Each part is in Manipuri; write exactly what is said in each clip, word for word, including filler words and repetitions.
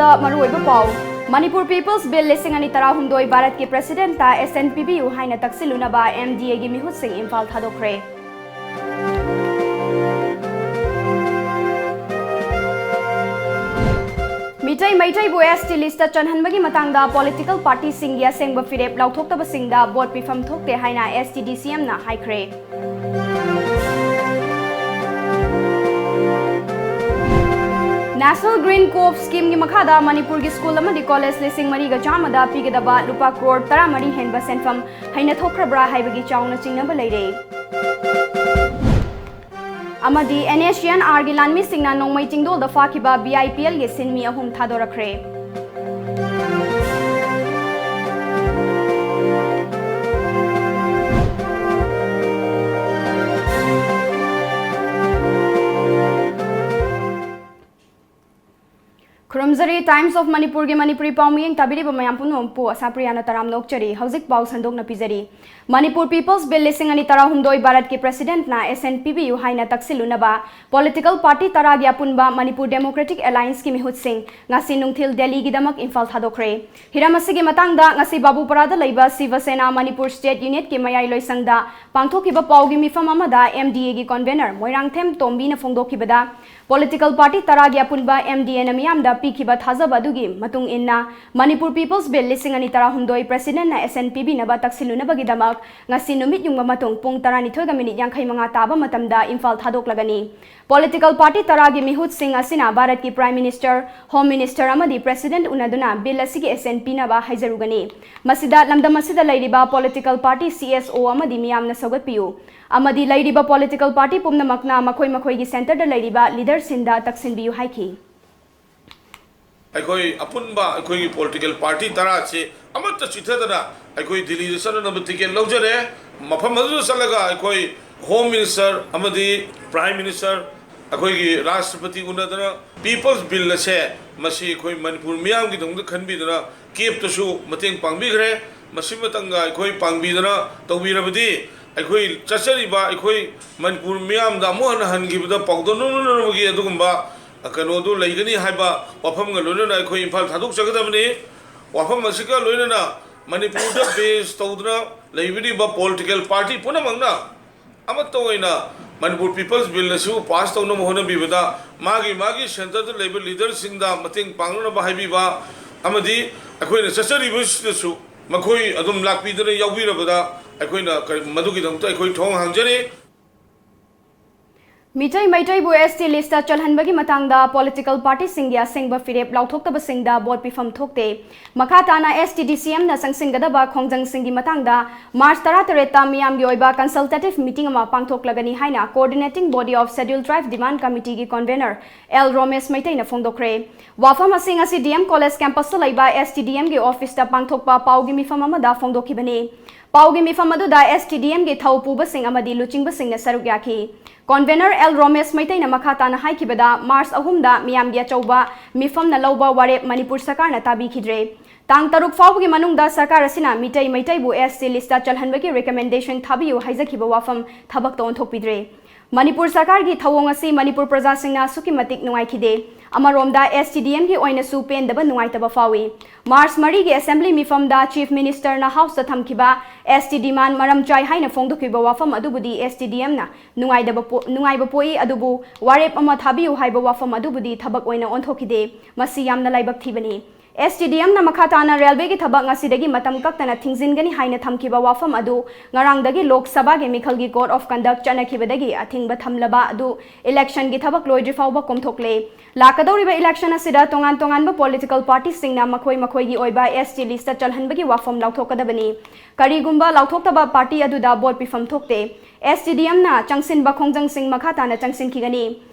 ꯗ ꯃꯔꯨꯑꯣꯏꯕ ꯄꯥꯎ꯫ Manipur People's Bill ꯂꯤꯁꯤꯡ ꯑꯅꯤ ꯇꯔꯥꯍꯨꯝꯗꯣꯏ ꯚꯥꯔꯠꯀꯤ Presidentꯇ assent ꯄꯤꯕꯤꯌꯨ ꯍꯥꯏꯅ ꯇꯛꯁꯤꯜꯂꯨꯅꯕ MDAꯒꯤ ꯃꯤꯍꯨꯠꯁꯤꯡ ꯏꯝꯐꯥꯜ ꯊꯥꯗꯣꯛꯈ꯭ꯔꯦ꯫ ꯃꯤꯇꯩ ꯃꯩꯇꯩꯕꯨ ST listꯇ ꯆꯟꯍꯟꯕꯒꯤ ꯃꯇꯥꯡꯗ political partyꯁꯤꯡꯒꯤ ꯑꯁꯦꯡꯕ ꯐꯤꯔꯦꯞ ꯂꯥꯎꯊꯣꯛꯇꯕꯁꯤꯡꯗ vote ꯄꯤꯐꯝ ꯊꯣꯛꯇꯦ ꯍꯥꯏꯅ STDCMꯅ ꯍꯥꯏꯈ꯭ꯔꯦ꯫ National Green Co-op Schemeꯒꯤ ꯃꯈꯥꯗ ꯃꯅꯤꯄꯨꯔꯒꯤ school ꯑꯃꯗꯤ college ꯂꯤꯁꯤꯡ ꯃꯔꯤꯒ ꯆꯥꯝꯃꯗ ꯄꯤꯒꯗꯕ ꯂꯨꯄꯥ ꯀ꯭ꯔꯣꯔ ꯇꯔꯥꯃꯔꯤ ꯍꯦꯟꯕ ꯁꯦꯟꯐꯝ ꯍꯩꯅ ꯊꯣꯛꯈ꯭ꯔꯕ꯭ꯔꯥ ꯍꯥꯏꯕꯒꯤ ꯆꯥꯎꯅ ꯆꯤꯡꯅꯕ ꯂꯩꯔꯦ꯫ ꯑꯃꯗꯤ NSCNRꯒꯤ ꯂꯥꯟꯃꯤꯁꯤꯡꯅ ꯅꯣꯡꯃꯩ ꯆꯤꯡꯗꯣꯜꯗ ꯐꯥꯈꯤꯕ BIPLꯒꯤ ꯁꯤꯟꯃꯤ ꯑꯍꯨꯝ ꯊꯥꯗꯣꯔꯛꯈ꯭ꯔꯦ꯫ ꯈꯨꯔꯨꯝꯖꯔꯤ, Times of Manipurꯒꯤ ꯃꯅꯤꯄꯨꯔꯤ ꯄꯥꯎꯃꯤꯌꯦꯡ ꯇꯥꯕꯤꯔꯤꯕ ꯃꯌꯥꯝ ꯄꯨꯝꯅꯃꯛꯄꯨ ꯑꯁꯥꯄ꯭ꯔꯤꯌꯥꯅ ꯇꯔꯥꯝꯅ ꯑꯣꯛꯆꯔꯤ꯫ ꯍꯧꯖꯤꯛ ꯄꯥꯎ ꯁꯟꯗꯣꯛꯅ ꯄꯤꯖꯔꯤ꯫ Manipur People's Bill ꯂꯤꯁꯤꯡ ꯑꯅꯤ ꯇꯔꯥꯍꯨꯝꯗꯣꯏ ꯚꯥꯔꯠꯀꯤ Presidentꯅ assent ꯄꯤꯕꯤꯌꯨ ꯍꯥꯏꯅ ꯇꯛꯁꯤꯜꯂꯨꯅꯕ political party ꯇꯔꯥꯒꯤ ꯑꯄꯨꯟꯕ Manipur Democratic Allianceꯀꯤ ꯃꯤꯍꯨꯠꯁꯤꯡ ꯉꯁꯤ ꯅꯨꯡꯊꯤꯜ ꯗꯦꯜꯂꯤꯒꯤꯗꯃꯛ ꯏꯝꯐꯥꯜ ꯊꯥꯗꯣꯛꯈ꯭ꯔꯦ꯫ ꯍꯤꯔꯝ ꯑꯁꯤꯒꯤ ꯃꯇꯥꯡꯗ ꯉꯁꯤ ꯕꯥꯕꯨꯄꯥꯔꯥꯗ ꯂꯩꯕ ꯁꯤꯕ ꯁꯦꯅꯥ ꯃꯅꯤꯄꯨꯔ State Unitꯀꯤ ꯃꯌꯥꯏ ꯂꯣꯏꯁꯪꯗ ꯄꯥꯡꯊꯣꯛꯈꯤꯕ ꯄꯥꯎꯒꯤ ꯃꯤꯐꯝ ꯑꯃꯗ MDAꯒꯤ convener ꯃꯣꯏꯔꯥꯡꯊꯦꯝ ꯇꯣꯝꯕꯤꯅ ꯐꯣꯡꯗꯣꯛꯈꯤꯕꯗ, political party ꯇꯔꯥꯒꯤ ꯑꯄꯨꯟꯕ MDAꯅ ꯃꯤꯌꯥꯝꯗ ꯄꯤꯈꯤꯕ ꯊꯥꯖꯕ ꯑꯗꯨꯒꯤ ꯃꯇꯨꯡ ꯏꯟꯅ, Manipur People's Bill ꯂꯤꯁꯤꯡ ꯑꯅꯤ ꯇꯔꯥꯍꯨꯝꯗꯣꯏ Presidentꯅ assent ꯄꯤꯕꯤꯅꯕ ꯇꯛꯁꯤꯜꯂꯨꯅꯕꯒꯤꯗꯃꯛ ꯉꯁꯤ ꯅꯨꯃꯤꯠ ꯌꯨꯡꯕ ꯃꯇꯨꯡ ꯄꯨꯡ ꯇꯔꯥꯅꯤꯊꯣꯏꯒ minute ꯌꯥꯡꯈꯩ ꯃꯉꯥ ꯇꯥꯕ ꯃꯇꯝꯗ ꯏꯝꯐꯥꯜ ꯊꯥꯗꯣꯛꯂꯒꯅꯤ꯫ Political party ꯇꯔꯥꯒꯤ ꯃꯤꯍꯨꯠꯁꯤꯡ ꯑꯁꯤꯅ ꯚꯥꯔꯠꯀꯤ Prime Minister, Home Minister ꯑꯃꯗꯤ President ꯎꯅꯗꯨꯅ bill ꯑꯁꯤꯒꯤ assent ꯄꯤꯅꯕ ꯍꯥꯏꯖꯔꯨꯒꯅꯤ꯫ ꯃꯁꯤꯗ ꯂꯝꯗꯝ ꯑꯁꯤꯗ ꯂꯩꯔꯤꯕ political party, CSO ꯑꯃꯗꯤ ꯃꯤꯌꯥꯝꯅ ꯁꯧꯒꯠꯄꯤꯌꯨ꯫ ꯑꯃꯗꯤ ꯂꯩꯔꯤꯕ political party ꯄꯨꯝꯅꯃꯛꯅ ꯃꯈꯣꯏ ꯃꯈꯣꯏꯒꯤ centreꯗ ꯂꯩꯔꯤꯕ leaderꯁꯤꯡꯗ ꯇꯛꯁꯤꯟꯕꯤꯌꯨ ꯍꯥꯏꯈꯤ꯫ ꯑꯩꯈꯣꯏ ꯑꯄꯨꯟꯕ ꯑꯩꯈꯣꯏꯒꯤ political party ꯇꯔꯥꯁꯤ ꯑꯃꯠꯇ ꯆꯤꯊꯗꯅ ꯑꯩꯈꯣꯏ ꯗꯤꯜꯂꯤꯗ ꯆꯠꯅꯅꯕ ticket ꯂꯧꯖꯔꯦ꯫ ꯃꯐꯝ ꯑꯗꯨꯗ ꯆꯠꯂꯒ ꯑꯩꯈꯣꯏ Home Minister ꯑꯃꯗꯤ Prime Minister, ꯑꯩꯈꯣꯏꯒꯤ Rashtrapati ꯎꯅꯗꯅ People's Bill ꯑꯁꯦ, ꯃꯁꯤ ꯑꯩꯈꯣꯏ ꯃꯅꯤꯄꯨꯔ ꯃꯤꯌꯥꯝꯒꯤꯗꯃꯛꯇ ꯈꯟꯕꯤꯗꯅ CABꯇꯁꯨ ꯃꯇꯦꯡ ꯄꯥꯡꯕꯤꯈ꯭ꯔꯦ꯫ ꯃꯁꯤꯃꯇꯪꯒ ꯑꯩꯈꯣꯏ ꯄꯥꯡꯕꯤꯗꯅ ꯇꯧꯕꯤꯔꯕꯗꯤ, ꯑꯩꯈꯣꯏ ꯆꯠꯆꯔꯤꯕ ꯑꯩꯈꯣꯏ ꯃꯅꯤꯄꯨꯔ ꯃꯤꯌꯥꯝꯗ ꯑꯃꯨꯛ ꯍꯟꯅ ꯍꯟꯈꯤꯕꯗ ꯄꯥꯎꯗꯝꯅꯅꯕꯒꯤ ꯑꯗꯨꯒꯨꯝꯕ ꯀꯩꯅꯣꯗꯨ ꯂꯩꯒꯅꯤ ꯍꯥꯏꯕ ꯋꯥꯐꯝꯒ ꯂꯣꯏꯅꯅ ꯑꯩꯈꯣꯏ ꯏꯝꯐꯥꯜ ꯊꯥꯗꯣꯛꯆꯒꯗꯕꯅꯤ꯫ ꯋꯥꯐꯝ ꯑꯁꯤꯒ ꯂꯣꯏꯅꯅ ꯃꯅꯤꯄꯨꯔꯗ ꯕꯦꯁ ꯇꯧꯗꯨꯅ ꯂꯩꯕꯤꯔꯤꯕ ꯄꯣꯂꯤꯇꯤꯀꯦꯜ ꯄꯥꯔꯇꯤ ꯄꯨꯝꯅꯃꯛꯅ ꯑꯃꯠꯇ ꯑꯣꯏꯅ ꯃꯅꯤꯄꯨꯔ ꯄꯤꯄꯜꯁ ꯕꯤꯜ ꯑꯁꯤꯕꯨ ꯄꯥꯁ ꯇꯧꯅꯕ ꯍꯣꯠꯅꯕꯤꯕꯗ ꯃꯥꯒꯤ ꯃꯥꯒꯤ ꯁꯦꯟꯇꯔꯗ ꯂꯩꯕ ꯂꯤꯗꯔꯁꯤꯡꯗ ꯃꯇꯦꯡ ꯄꯥꯡꯅꯅꯕ ꯍꯥꯏꯕꯤꯕ ꯑꯃꯗꯤ ꯑꯩꯈꯣꯏꯅ ꯆꯠꯆꯔꯤꯕꯁꯤꯗꯁꯨ ꯃꯈꯣꯏ ꯑꯗꯨꯝ ꯂꯥꯛꯄꯤꯗꯨꯅ ꯌꯥꯎꯕꯤꯔꯕꯗ ꯑꯩꯈꯣꯏꯅ ꯀꯔꯤ-, ꯃꯗꯨꯒꯤꯗꯃꯛꯇ ꯑꯩꯈꯣꯏ ꯊꯣꯡ ꯍꯥꯡꯖꯔꯤ꯫ ꯃꯤꯇꯩ ꯃꯩꯇꯩꯕꯨ S T list ꯆꯜꯍꯟꯕꯒꯤ ꯃꯇꯥꯡꯗ ꯄꯣꯂꯤꯇꯤꯀꯦꯜ ꯄꯥꯔꯇꯤꯁꯤꯡꯒꯤ ꯑꯁꯦꯡꯕ ꯐꯤꯔꯦꯞ ꯂꯥꯎꯊꯣꯛꯇꯕꯁꯤꯡꯗ ꯚꯣꯠ ꯄꯤꯐꯝ ꯊꯣꯛꯇꯦ꯫ ꯃꯈꯥ ꯇꯥꯅ S T D C M ꯅ ꯆꯪꯁꯤꯟꯒꯗꯕ ꯈꯣꯡꯖꯪꯁꯤꯡꯒꯤ ꯃꯇꯥꯡꯗ ꯃꯥꯔꯆ ꯇꯔꯥꯇꯔꯦꯠꯇ ꯃꯤꯌꯥꯝꯒꯤ ꯑꯣꯏꯕ consultative meeting ꯑꯃ ꯄꯥꯡꯊꯣꯛꯂꯒꯅꯤ ꯍꯥꯏꯅ Coordinating Body of Scheduled Tribe Demand Committee ꯒꯤ convenor L ꯔꯣꯃꯦꯁ ꯃꯩꯇꯩꯅ ꯐꯣꯡꯗꯣꯛꯈ꯭ꯔꯦ꯫ ꯋꯥꯐꯝ ꯑꯁꯤꯡ ꯑꯁꯤ D M College campus ꯇ ꯂꯩꯕ S T D M ꯒꯤ office ꯇ ꯄꯥꯡꯊꯣꯛꯄ ꯄꯥꯎꯒꯤ ꯃꯤꯐꯝ ꯑꯃꯗ ꯐꯣꯡꯗꯣꯛꯈꯤꯕꯅꯤ꯫ ꯄꯥꯎꯒꯤ ꯃꯤꯐꯝ ꯑꯗꯨꯗ S T D M ꯒꯤ ꯊꯧ ꯄꯨꯕꯁꯤꯡ ꯑꯃꯗꯤ ꯂꯨꯆꯤꯡꯕꯁꯤꯡꯅ ꯁꯔꯨꯛ ꯌꯥꯈꯤ꯫ Convenor L ꯔꯣꯃꯦꯁ ꯃꯩꯇꯩꯅ ꯃꯈꯥ ꯇꯥꯅ ꯍꯥꯏꯈꯤꯕꯗ, ꯃꯥꯔꯆ ꯑꯍꯨꯝꯗ ꯃꯤꯌꯥꯝꯒꯤ ꯑꯆꯧꯕ ꯃꯤꯐꯝꯅ ꯂꯧꯕ ꯋꯥꯔꯦꯞ ꯃꯅꯤꯄꯨꯔ ꯁꯔꯀꯥꯔꯅ ꯇꯥꯕꯤꯈꯤꯗ꯭ꯔꯦ꯫ ꯇꯥꯡ ꯇꯔꯨꯛ ꯐꯥꯎꯕꯒꯤ ꯃꯅꯨꯡꯗ ꯁꯔꯀꯥꯔ ꯑꯁꯤꯅ Meitei ꯃꯩꯇꯩꯕꯨ S T list ꯆꯜꯍꯟꯕꯒꯤ recommendation ꯊꯥꯕꯤꯌꯨ ꯍꯥꯏꯖꯈꯤꯕ ꯋꯥꯐꯝ ꯊꯕꯛꯇ ꯑꯣꯟꯊꯣꯛꯄꯤꯗ꯭ꯔꯦ꯫ ꯃꯅꯤꯄꯨꯔ ꯁꯔꯀꯥꯔꯒꯤ ꯊꯧꯑꯣꯡ ꯑꯁꯤ ꯃꯅꯤꯄꯨꯔ ꯄ꯭ꯔꯖꯥꯁꯤꯡꯅ ꯑꯁꯨꯛꯀꯤ ꯃꯇꯤꯛ ꯅꯨꯡꯉꯥꯏꯈꯤꯗꯦ꯫ ꯑꯃꯔꯣꯝꯗ, S T D M ꯒꯤ ꯑꯣꯏꯅꯁꯨ ꯄꯦꯟꯗꯕ ꯅꯨꯡꯉꯥꯏꯇꯕ ꯐꯥꯎꯏ꯫ ꯃꯥꯔꯆ ꯃꯔꯤꯒꯤ assembly ꯃꯤꯐꯝꯗ Chief Minister ꯅ House ꯇ ꯊꯝꯈꯤꯕ S T demand ꯃꯔꯝ ꯆꯥꯏ ꯍꯥꯏꯅ ꯐꯣꯡꯗꯣꯛꯈꯤꯕ ꯋꯥꯐꯝ ꯑꯗꯨꯕꯨꯗꯤ S T D M ꯅ ꯅꯨꯡꯉꯥꯏꯗꯕ ꯄꯣ-, ꯅꯨꯡꯉꯥꯏꯕ ꯄꯣꯛꯏ, ꯑꯗꯨꯕꯨ ꯋꯥꯔꯦꯞ ꯑꯃ ꯊꯥꯕꯤꯌꯨ ꯍꯥꯏꯕ ꯋꯥꯐꯝ ꯑꯗꯨꯕꯨꯗꯤ ꯊꯕꯛ ꯑꯣꯏꯅ ꯑꯣꯟꯊꯣꯛꯈꯤꯗꯦ꯫ ꯃꯁꯤ ꯌꯥꯝꯅ ꯂꯥꯏꯕꯛ ꯊꯤꯕꯅꯤ꯫ S T D M ꯅ ꯃꯈꯥ ꯇꯥꯅ ꯔꯦꯜꯋꯦꯒꯤ ꯊꯕꯛ ꯉꯁꯤꯗꯒꯤ ꯃꯇꯝ ꯀꯛꯇꯅ ꯊꯤꯡꯖꯤꯟꯒꯅꯤ ꯍꯥꯏꯅ ꯊꯝꯈꯤꯕ ꯋꯥꯐꯝ ꯑꯗꯨ ꯉꯔꯥꯡꯗꯒꯤ ꯂꯣꯛ ꯁꯚꯥꯒꯤ ꯃꯤꯈꯜꯒꯤ Code of Conduct ꯆꯠꯅꯈꯤꯕꯗꯒꯤ ꯑꯊꯤꯡꯕ ꯊꯝꯂꯕ ꯑꯗꯨ election ꯒꯤ ꯊꯕꯛ ꯂꯣꯏꯗ꯭ꯔꯤ ꯐꯥꯎꯕ ꯀꯣꯝꯊꯣꯛꯂꯦ꯫ ꯂꯥꯛꯀꯗꯧꯔꯤꯕ election ꯑꯁꯤꯗ ꯇꯣꯉꯥꯟ ꯇꯣꯉꯥꯟꯕ political party ꯁꯤꯡꯅ ꯃꯈꯣꯏ ꯃꯈꯣꯏꯒꯤ ꯑꯣꯏꯕ S T list ꯇ ꯆꯜꯍꯟꯕꯒꯤ ꯋꯥꯐꯝ ꯂꯥꯎꯊꯣꯛꯀꯗꯕꯅꯤ꯫ ꯀꯔꯤꯒꯨꯝꯕ ꯂꯥꯎꯊꯣꯛꯇꯕ party ꯑꯗꯨꯗ ꯚꯣꯠ ꯄꯤꯐꯝ ꯊꯣꯛꯇꯦ꯫ S T D M ꯅ ꯆꯪꯁꯤꯟꯕ ꯈꯣꯡꯖꯪꯁꯤꯡ ꯃꯈꯥ ꯇꯥꯅ ꯆꯪꯁꯤꯟꯈꯤꯒꯅꯤ꯫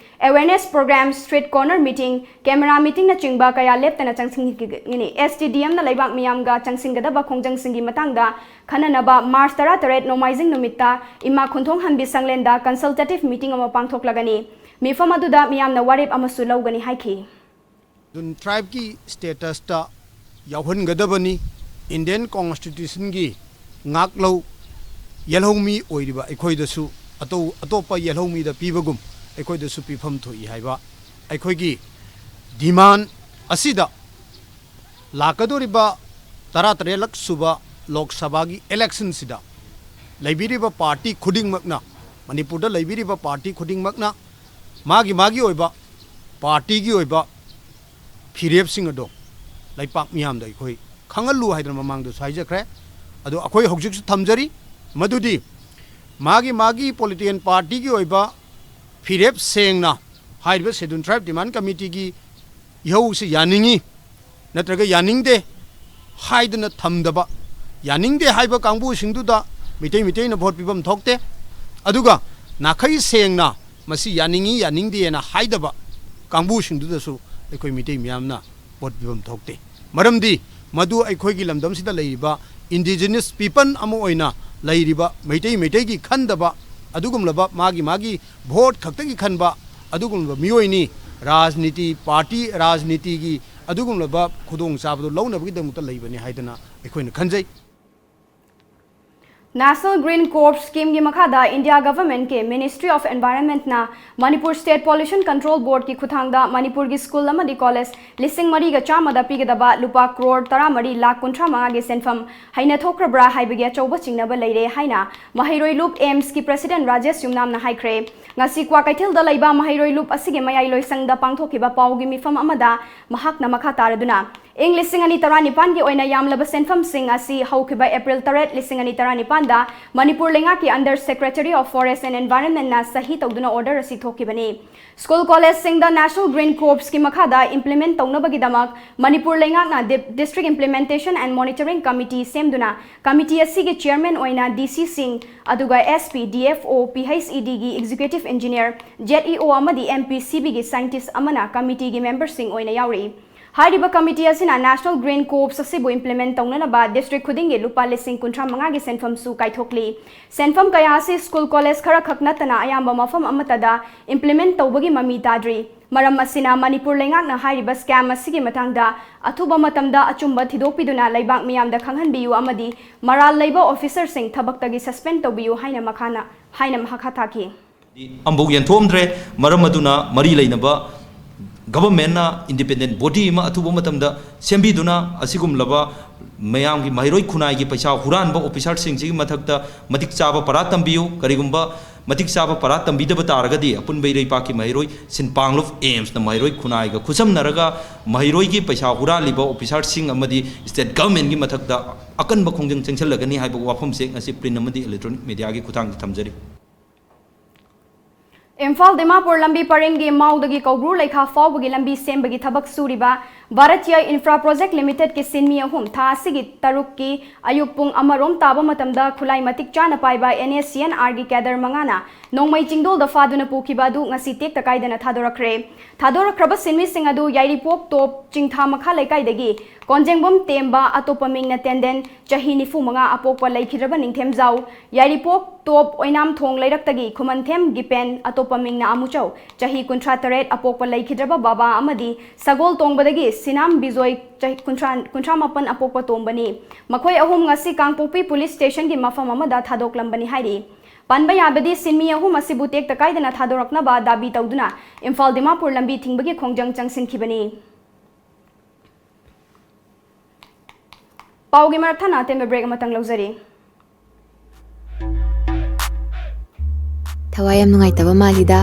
Awareness program, street corner meeting, camera meeting ꯅꯆꯤꯡꯕ ꯀꯌꯥ ꯂꯦꯞꯇꯅ ꯆꯪꯁꯤꯟꯈꯤꯒꯅꯤ꯫ S T D M ꯅ ꯂꯩꯕꯥꯛ ꯃꯤꯌꯥꯝꯒ ꯆꯪꯁꯤꯟꯒꯗꯕ ꯈꯣꯡꯖꯪꯁꯤꯡꯒꯤ ꯃꯇꯥꯡꯗ ꯈꯟꯅꯅꯕ ꯃꯥꯔꯆ ꯇꯔꯥꯇꯔꯦꯠ ꯅꯣꯡꯃꯥꯏꯖꯤꯡ ꯅꯨꯃꯤꯠꯇ ꯏꯃꯥ ꯈꯨꯟꯊꯣꯡ ꯍꯟꯕꯤ ꯁꯪꯂꯦꯟꯗ consultative meeting ꯑꯃ ꯄꯥꯡꯊꯣꯛꯂꯒꯅꯤ꯫ ꯃꯤꯐꯝ ꯑꯗꯨꯗ ꯃꯤꯌꯥꯝꯅ ꯋꯥꯔꯦꯞ ꯑꯃꯁꯨ ꯂꯧꯒꯅꯤ ꯍꯥꯏꯈꯤ꯫ ꯑꯗꯨꯅ tribe ꯀꯤ status ꯇ ꯌꯥꯎꯍꯟꯒꯗꯕꯅꯤ꯫ Indian Constitution ꯒꯤ ꯉꯥꯛꯂꯧ ꯌꯦꯜꯍꯧꯃꯤ ꯑꯣꯏꯔꯤꯕ ꯑꯩꯈꯣꯏꯗꯁꯨ ꯑꯇꯧ-, ꯑꯇꯣꯞꯄ ꯌꯦꯜꯍꯧꯃꯤꯗ ꯄꯤꯕꯒꯨꯝ ꯑꯩꯈꯣꯏꯗꯁꯨ ꯄꯤꯐꯝ ꯊꯣꯛꯏ ꯍꯥꯏꯕ ꯑꯩꯈꯣꯏꯒꯤ ꯗꯤꯃꯥꯟ ꯑꯁꯤꯗ ꯂꯥꯛꯀꯗꯧꯔꯤꯕ ꯇꯔꯥꯇꯔꯦꯠꯂꯛ ꯁꯨꯕ ꯂꯣꯛ ꯁꯚꯥꯒꯤ ꯏꯂꯦꯛꯁꯟꯁꯤꯗ ꯂꯩꯕꯤꯔꯤꯕ ꯄꯥꯔꯇꯤ ꯈꯨꯗꯤꯡꯃꯛꯅ, ꯃꯅꯤꯄꯨꯔꯗ ꯂꯩꯕꯤꯔꯤꯕ ꯄꯥꯔꯇꯤ ꯈꯨꯗꯤꯡꯃꯛꯅ ꯃꯥꯒꯤ ꯃꯥꯒꯤ ꯑꯣꯏꯕ ꯄꯥꯔꯇꯤꯒꯤ ꯑꯣꯏꯕ ꯐꯤꯔꯦꯞꯁꯤꯡ ꯑꯗꯣ ꯂꯩꯄꯥꯛ ꯃꯤꯌꯥꯝꯗ ꯑꯩꯈꯣꯏ ꯈꯪꯍꯜꯂꯨ ꯍꯥꯏꯗꯅ ꯃꯃꯥꯡꯗꯁꯨ ꯍꯥꯏꯖꯈ꯭ꯔꯦ꯫ ꯑꯗꯣ ꯑꯩꯈꯣꯏ ꯍꯧꯖꯤꯛꯁꯨ ꯊꯝꯖꯔꯤ, ꯃꯗꯨꯗꯤ ꯃꯥꯒꯤ ꯃꯥꯒꯤ ꯄꯣꯂꯤꯇꯤꯀꯦꯜ ꯄꯥꯔꯇꯤꯒꯤ ꯑꯣꯏꯕ ꯐꯤꯔꯦꯞ ꯁꯦꯡꯅ ꯍꯥꯏꯔꯤꯕ ꯁꯦꯗꯨꯜ ꯇ꯭ꯔꯥꯏꯕ ꯗꯤꯃꯥꯟ ꯀꯃꯤꯇꯤꯒꯤ ꯏꯍꯧꯁꯤ ꯌꯥꯅꯤꯡꯉꯤ ꯅꯠꯇ꯭ꯔꯒ ꯌꯥꯅꯤꯡꯗꯦ ꯍꯥꯏꯗꯅ ꯊꯝꯗꯕ, ꯌꯥꯅꯤꯡꯗꯦ ꯍꯥꯏꯕ ꯀꯥꯡꯕꯨꯁꯤꯡꯗꯨꯗ ꯃꯤꯇꯩ ꯃꯤꯇꯩꯅ ꯚꯣꯠ ꯄꯤꯐꯝ ꯊꯣꯛꯇꯦ꯫ ꯑꯗꯨꯒ ꯅꯥꯈꯩ ꯁꯦꯡꯅ ꯃꯁꯤ ꯌꯥꯅꯤꯡꯉꯤ ꯌꯥꯅꯤꯡꯗꯦꯅ ꯍꯥꯏꯗꯕ ꯀꯥꯡꯕꯨꯁꯤꯡꯗꯨꯗꯁꯨ ꯑꯩꯈꯣꯏ ꯃꯤꯇꯩ ꯃꯤꯌꯥꯝꯅ ꯚꯣꯠ ꯄꯤꯐꯝ ꯊꯣꯛꯇꯦ꯫ ꯃꯔꯝꯗꯤ ꯃꯗꯨ ꯑꯩꯈꯣꯏꯒꯤ ꯂꯝꯗꯝꯁꯤꯗ ꯂꯩꯔꯤꯕ ꯏꯟꯗꯤꯖꯤꯅꯁ ꯄꯤꯄꯜ ꯑꯃ ꯑꯣꯏꯅ ꯂꯩꯔꯤꯕ ꯃꯩꯇꯩ ꯃꯩꯇꯩꯒꯤ ꯈꯟꯗꯕ ꯑꯗꯨꯒꯨꯝꯂꯕ ꯃꯥꯒꯤ ꯃꯥꯒꯤ ꯚꯣꯠ ꯈꯛꯇꯒꯤ ꯈꯟꯕ ꯑꯗꯨꯒꯨꯝꯂꯕ ꯃꯤꯑꯣꯏꯅꯤ꯫ ꯔꯥꯖꯅꯤꯇꯤ, ꯄꯥꯔꯇꯤ ꯔꯥꯖꯅꯤꯇꯤꯒꯤ ꯑꯗꯨꯒꯨꯝꯂꯕ ꯈꯨꯗꯣꯡꯆꯥꯕꯗꯨ ꯂꯧꯅꯕꯒꯤꯗꯃꯛꯇ ꯂꯩꯕꯅꯤ ꯍꯥꯏꯗꯅ ꯑꯩꯈꯣꯏꯅ ꯈꯟꯖꯩ꯫ National Green Corps Scheme ꯒꯤ ꯃꯈꯥꯗ India Government ꯀꯤ Ministry of Environment ꯅ Manipur State Pollution Control Board ꯀꯤ ꯈꯨꯠꯊꯥꯡꯗ ꯃꯅꯤꯄꯨꯔꯒꯤ ꯁ꯭ꯀꯨꯜ ꯑꯃꯗꯤ ꯀꯣꯂꯦꯖ ꯂꯤꯁꯤꯡ ꯃꯔꯤꯒ ꯆꯥꯝꯃꯗ ꯄꯤꯒꯗꯕ ꯂꯨꯄꯥ ꯀ꯭ꯔꯣꯔ ꯇꯔꯥꯃꯔꯤ ꯂꯥꯈ ꯀꯨꯟꯊ꯭ꯔꯥ ꯃꯉꯥꯒꯤ ꯁꯦꯟꯐꯝ ꯍꯩꯅ ꯊꯣꯛꯈ꯭ꯔꯕ꯭ꯔꯥ ꯍꯥꯏꯕꯒꯤ ꯑꯆꯧꯕ ꯆꯤꯡꯅꯕ ꯂꯩꯔꯦ ꯍꯥꯏꯅ ꯃꯍꯩꯔꯣꯏ ꯂꯨꯞ ꯑꯦꯝꯁꯀꯤ president ꯔꯥꯖꯦꯁ ꯌꯨꯝꯅꯥꯝꯅ ꯍꯥꯏꯈ꯭ꯔꯦ꯫ ꯉꯁꯤ ꯀ꯭ꯋꯥꯀꯩꯊꯦꯜꯗ ꯂꯩꯕ ꯃꯍꯩꯔꯣꯏ ꯂꯨꯞ ꯑꯁꯤꯒꯤ ꯃꯌꯥꯏ ꯂꯣꯏꯁꯪꯗ ꯄꯥꯡꯊꯣꯛꯈꯤꯕ ꯄꯥꯎꯒꯤ ꯃꯤꯐꯝ ꯑꯃꯗ ꯃꯍꯥꯛꯅ ꯃꯈꯥ ꯇꯥꯔꯗꯨꯅ, ꯏꯪ ꯂꯤꯁꯤꯡ ꯑꯅꯤ ꯇꯔꯥꯅꯤꯄꯥꯟꯒꯤ ꯑꯣꯏꯅ ꯌꯥꯝꯂꯕ ꯁꯦꯟꯐꯝꯁꯤꯡ ꯑꯁꯤ ꯍꯧꯈꯤꯕ ꯑꯦꯄ꯭ꯔꯤꯜ ꯇꯔꯦꯠ, ꯂꯤꯁꯤꯡ ꯑꯅꯤ ꯇꯔꯥꯅꯤꯄꯥꯟꯗ ꯃꯅꯤꯄꯨꯔ ꯂꯩꯉꯥꯛꯀꯤ under Secretary of Forest and Environment ꯅ ꯁꯍꯤ ꯇꯧꯗꯨꯅ order ꯑꯁꯤ ꯊꯣꯛꯈꯤꯕꯅꯤ꯫ ꯁ꯭ꯀꯨꯜ ꯀꯣꯂꯦꯖꯁꯤꯡꯗ National Green Corps ꯀꯤ ꯃꯈꯥꯗ implement ꯇꯧꯅꯕꯒꯤꯗꯃꯛ ꯃꯅꯤꯄꯨꯔ ꯂꯩꯉꯥꯛꯅ Dip-, District Implementation and Monitoring Committee ꯁꯦꯝꯗꯨꯅ, committee ꯑꯁꯤꯒꯤ chairman ꯑꯣꯏꯅ D C ꯁꯤꯡ, ꯑꯗꯨꯒ S P, D F O, P H E D ꯒꯤ executive engineer, Z E O ꯑꯃꯗꯤ M P C B ꯒꯤ scientist ꯑꯃꯅ committee ꯒꯤ member ꯁꯤꯡ ꯑꯣꯏꯅ ꯌꯥꯎꯔꯤ꯫ ꯍꯥꯏꯔꯤꯕ committee ꯑꯁꯤꯅ National Green Corps ꯑꯁꯤꯕꯨ implement ꯇꯧꯅꯅꯕ district ꯈꯨꯗꯤꯡꯒꯤ ꯂꯨꯄꯥ ꯂꯤꯁꯤꯡ ꯀꯨꯟꯊ꯭ꯔꯥ ꯃꯉꯥꯒꯤ ꯁꯦꯟꯐꯝꯁꯨ ꯀꯥꯏꯊꯣꯛꯂꯤ꯫ ꯁꯦꯟꯐꯝ ꯀꯌꯥ ꯑꯁꯤ ꯁ꯭ꯀꯨꯜ ꯀꯣꯂꯦꯖ ꯈꯔꯈꯛ ꯅꯠꯇꯅ ꯑꯌꯥꯝꯕ ꯃꯐꯝ ꯑꯃꯠꯇꯗ implement ꯇꯧꯕꯒꯤ ꯃꯃꯤ ꯇꯥꯗ꯭ꯔꯤ꯫ ꯃꯔꯝ ꯑꯁꯤꯅ ꯃꯅꯤꯄꯨꯔ ꯂꯩꯉꯥꯛꯅ ꯍꯥꯏꯔꯤꯕ scam ꯑꯁꯤꯒꯤ ꯃꯇꯥꯡꯗ ꯑꯊꯨꯕ ꯃꯇꯝꯗ ꯑꯆꯨꯝꯕ ꯊꯤꯗꯣꯛꯄꯤꯗꯨꯅ ꯂꯩꯕꯥꯛ ꯃꯤꯌꯥꯝꯗ ꯈꯪꯍꯟꯕꯤꯌꯨ ꯑꯃꯗꯤ ꯃꯔꯥꯜ ꯂꯩꯕ officer ꯁꯤꯡ ꯊꯕꯛꯇꯒꯤ suspend ꯇꯧꯕꯤꯌꯨ ꯍꯥꯏꯅ ꯃꯈꯥꯅ, ꯍꯥꯏꯅ ꯃꯈꯥ ꯊꯥꯈꯤ꯫ ꯑꯃꯐꯥꯎ ꯌꯦꯟꯊꯣꯛꯑꯝꯗ꯭ꯔꯦ꯫ ꯃꯔꯝ ꯑꯗꯨꯅ ꯃꯔꯤ ꯂꯩꯅꯕ ꯒꯚꯔꯟꯃꯦꯟꯅ ꯏꯟꯗꯤꯄꯦꯟꯗꯦꯟ ꯕꯣꯗꯤ ꯑꯃ ꯑꯊꯨꯕ ꯃꯇꯝꯗ ꯁꯦꯝꯕꯤꯗꯨꯅ ꯑꯁꯤꯒꯨꯝꯂꯕ ꯃꯌꯥꯝꯒꯤ ꯃꯍꯩꯔꯣꯏ ꯈꯨꯟꯅꯥꯏꯒꯤ ꯄꯩꯁꯥ ꯍꯨꯔꯥꯟꯕ ꯑꯣꯐꯤꯁꯥꯔꯁꯤꯡꯁꯤꯒꯤ ꯃꯊꯛꯇ ꯃꯇꯤꯛ ꯆꯥꯕ ꯄꯔꯥ ꯇꯝꯕꯤꯌꯨ꯫ ꯀꯔꯤꯒꯨꯝꯕ ꯃꯇꯤꯛ ꯆꯥꯕ ꯄꯔꯥ ꯇꯝꯕꯤꯗꯕ ꯇꯥꯔꯒꯗꯤ ꯑꯄꯨꯟꯕ ꯏꯔꯩꯄꯥꯛꯀꯤ ꯃꯍꯩꯔꯣꯏ ꯁꯤꯟꯄꯥꯡꯂꯨꯞ ꯑꯦꯝꯁꯅ ꯃꯍꯩꯔꯣꯏ ꯈꯨꯟꯅꯥꯏꯒ ꯈꯨꯠꯁꯝꯅꯔꯒ ꯃꯍꯩꯔꯣꯏꯒꯤ ꯄꯩꯁꯥ ꯍꯨꯔꯥꯜꯂꯤꯕ ꯑꯣꯐꯤꯁꯥꯔꯁꯤꯡ ꯑꯃꯗꯤ ꯁ꯭ꯇꯦꯠ ꯒꯚꯔꯟꯃꯦꯟꯒꯤ ꯃꯊꯛꯇ ꯑꯀꯟꯕ ꯈꯣꯡꯖꯪ ꯆꯪꯁꯤꯜꯂꯒꯅꯤ ꯍꯥꯏꯕ ꯋꯥꯐꯝꯁꯦ ꯉꯁꯤ ꯄ꯭ꯔꯤꯟ ꯑꯃꯗꯤ ꯏꯂꯦꯛꯇ꯭ꯔꯣꯅꯤꯛ ꯃꯦꯗꯤꯌꯥꯒꯤ ꯈꯨꯠꯊꯥꯡꯗ ꯊꯝꯖꯔꯤ꯫ ꯏꯝꯐꯥꯜ ꯗꯤꯃꯥꯄꯨꯔ ꯂꯝꯕꯤ ꯄꯔꯦꯡꯒꯤ ꯃꯥꯎꯗꯒꯤ ꯀꯧꯕ꯭ꯔꯨ ꯂꯩꯈꯥ ꯐꯥꯎꯕꯒꯤ ꯂꯝꯕꯤ ꯁꯦꯝꯕꯒꯤ ꯊꯕꯛ ꯁꯨꯔꯤꯕ ꯚꯥꯔꯠꯇꯤꯌ ꯏꯟꯐ꯭ꯔꯥ ꯄ꯭ꯔꯣꯖꯦꯛ ꯂꯤꯃꯤꯇꯦꯗꯀꯤ ꯁꯤꯟꯃꯤ ꯑꯍꯨꯝ ꯊꯥ ꯑꯁꯤꯒꯤ ꯇꯔꯨꯛꯀꯤ ꯑꯌꯨꯛ ꯄꯨꯡ ꯑꯃꯔꯣꯝ ꯇꯥꯕ ꯃꯇꯝꯗ ꯈꯨꯠꯂꯥꯏ ꯃꯇꯤꯛ ꯆꯥꯅ ꯄꯥꯏꯕ ꯑꯦꯟ ꯑꯦ ꯁꯤ ꯑꯦꯟ ꯑꯥꯔꯒꯤ ꯀꯦꯗꯔ ꯃꯉꯥꯅ ꯅꯣꯡꯃꯩ ꯆꯤꯡꯗꯣꯜꯗ ꯐꯥꯗꯨꯅ ꯄꯨꯈꯤꯕ ꯑꯗꯨ ꯉꯁꯤ ꯇꯦꯛꯇ ꯀꯥꯏꯗꯅ ꯊꯥꯗꯣꯔꯛꯈ꯭ꯔꯦ꯫ ꯊꯥꯗꯣꯔꯛꯈ꯭ꯔꯕ ꯁꯤꯟꯃꯤꯁꯤꯡ ꯑꯗꯨ ꯌꯥꯏꯔꯤꯄꯣꯛ ꯇꯣꯞ ꯆꯤꯡꯊꯥ ꯃꯈꯥ ꯂꯩꯀꯥꯏꯗꯒꯤ ꯀꯣꯟꯖꯦꯡꯕꯝ ꯇꯦꯝꯕ, ꯑꯇꯣꯞꯄ ꯃꯤꯡꯅ ꯇꯦꯟꯗꯦꯟ, ꯆꯍꯤ ꯅꯤꯐꯨ ꯃꯉꯥ, ꯑꯄꯣꯛꯄ ꯂꯩꯈꯤꯗ꯭ꯔꯕ ꯅꯤꯡꯊꯦꯝꯖꯥꯎ, ꯌꯥꯏꯔꯤꯄꯣꯛ ꯇꯣꯞ ꯑꯣꯏꯅꯥꯝꯊꯣꯡ ꯂꯩꯔꯛꯇꯒꯤ ꯈꯨꯃꯟꯊꯦꯝ ꯒꯤꯄꯦꯟ, ꯑꯇꯣꯞꯄ ꯃꯤꯡꯅ ꯑꯃꯨꯆꯧ, ꯆꯍꯤ ꯀꯨꯟꯊ꯭ꯔꯥ ꯇꯔꯦꯠ, ꯑꯄꯣꯛꯄ ꯂꯩꯈꯤꯗ꯭ꯔꯕ ꯕꯥꯕꯥ ꯑꯃꯗꯤ ꯁꯒꯣꯜ ꯇꯣꯡꯕꯗꯒꯤ ꯁꯤꯅꯥꯝ ꯕꯤꯖꯣꯏ, ꯆꯍꯤ ꯀꯨꯟꯊ꯭ꯔꯥ, ꯀꯨꯟꯊ꯭ꯔꯥ ꯃꯥꯄꯟ, ꯑꯄꯣꯛꯄ ꯇꯣꯝꯕꯅꯤ꯫ ꯃꯈꯣꯏ ꯑꯍꯨꯝ ꯉꯁꯤ ꯀꯥꯡꯄꯣꯛꯄꯤ ꯄꯨꯂꯤꯁ ꯁ꯭ꯇꯦꯁꯟꯒꯤ ꯃꯐꯝ ꯑꯃꯗ ꯊꯥꯗꯣꯛꯂꯝꯕꯅꯤ ꯍꯥꯏꯔꯤ꯫ ꯄꯟꯕ ꯌꯥꯕꯗꯤ, ꯁꯤꯟꯃꯤ ꯑꯍꯨꯝ ꯑꯁꯤꯕꯨ ꯇꯦꯛꯇ ꯀꯥꯏꯗꯅ ꯊꯥꯗꯣꯔꯛꯅꯕ ꯗꯥꯕꯤ ꯇꯧꯗꯨꯅ ꯏꯝꯐꯥꯜ ꯗꯤꯃꯥꯄꯨꯔ ꯂꯝꯕꯤ ꯊꯤꯡꯕꯒꯤ ꯈꯣꯡꯖꯪ ꯆꯪꯁꯤꯟꯈꯤꯕꯅꯤ꯫ ꯄꯥꯎꯒꯤ ꯃꯔꯛ ꯊꯠꯅ ꯑꯇꯦꯟꯕ ꯕ꯭ꯔꯦꯛ ꯑꯃꯇꯪ ꯂꯧꯖꯔꯤ꯫ ꯊꯋꯥꯏ ꯌꯥꯝ ꯅꯨꯡꯉꯥꯏꯇꯕ ꯃꯥꯜꯂꯤꯗ꯫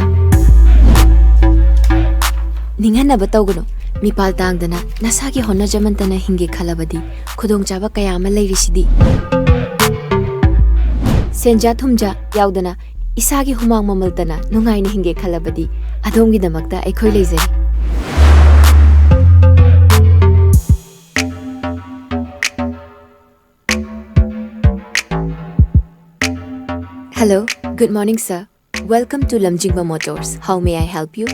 ꯅꯤꯡꯍꯟꯅꯕ ꯇꯧꯒꯅꯨ꯫ ꯃꯤꯄꯥꯜ ꯇꯥꯡꯗꯅ ꯅꯁꯥꯒꯤ ꯍꯣꯠꯅꯖꯃꯟꯇꯅ ꯍꯤꯡꯒꯦ ꯈꯜꯂꯕꯗꯤ ꯈꯨꯗꯣꯡꯆꯥꯕ ꯀꯌꯥ ꯑꯃ ꯂꯩꯔꯤꯁꯤꯗꯤ꯫ ꯁꯦꯟꯖꯥ ꯊꯨꯝꯖꯥ ꯌꯥꯎꯗꯅ ꯏꯁꯥꯒꯤ ꯍꯨꯃꯥꯡ ꯃꯃꯜꯇꯅ ꯅꯨꯡꯉꯥꯏꯅ ꯍꯤꯡꯒꯦ ꯈꯜꯂꯕꯗꯤ ꯑꯗꯣꯝꯒꯤꯗꯃꯛꯇ ꯑꯩꯈꯣꯏ ꯂꯩꯖꯔꯤ꯫ Hello, good morning, sir. Welcome to Lamjingba Motors. How may I help you?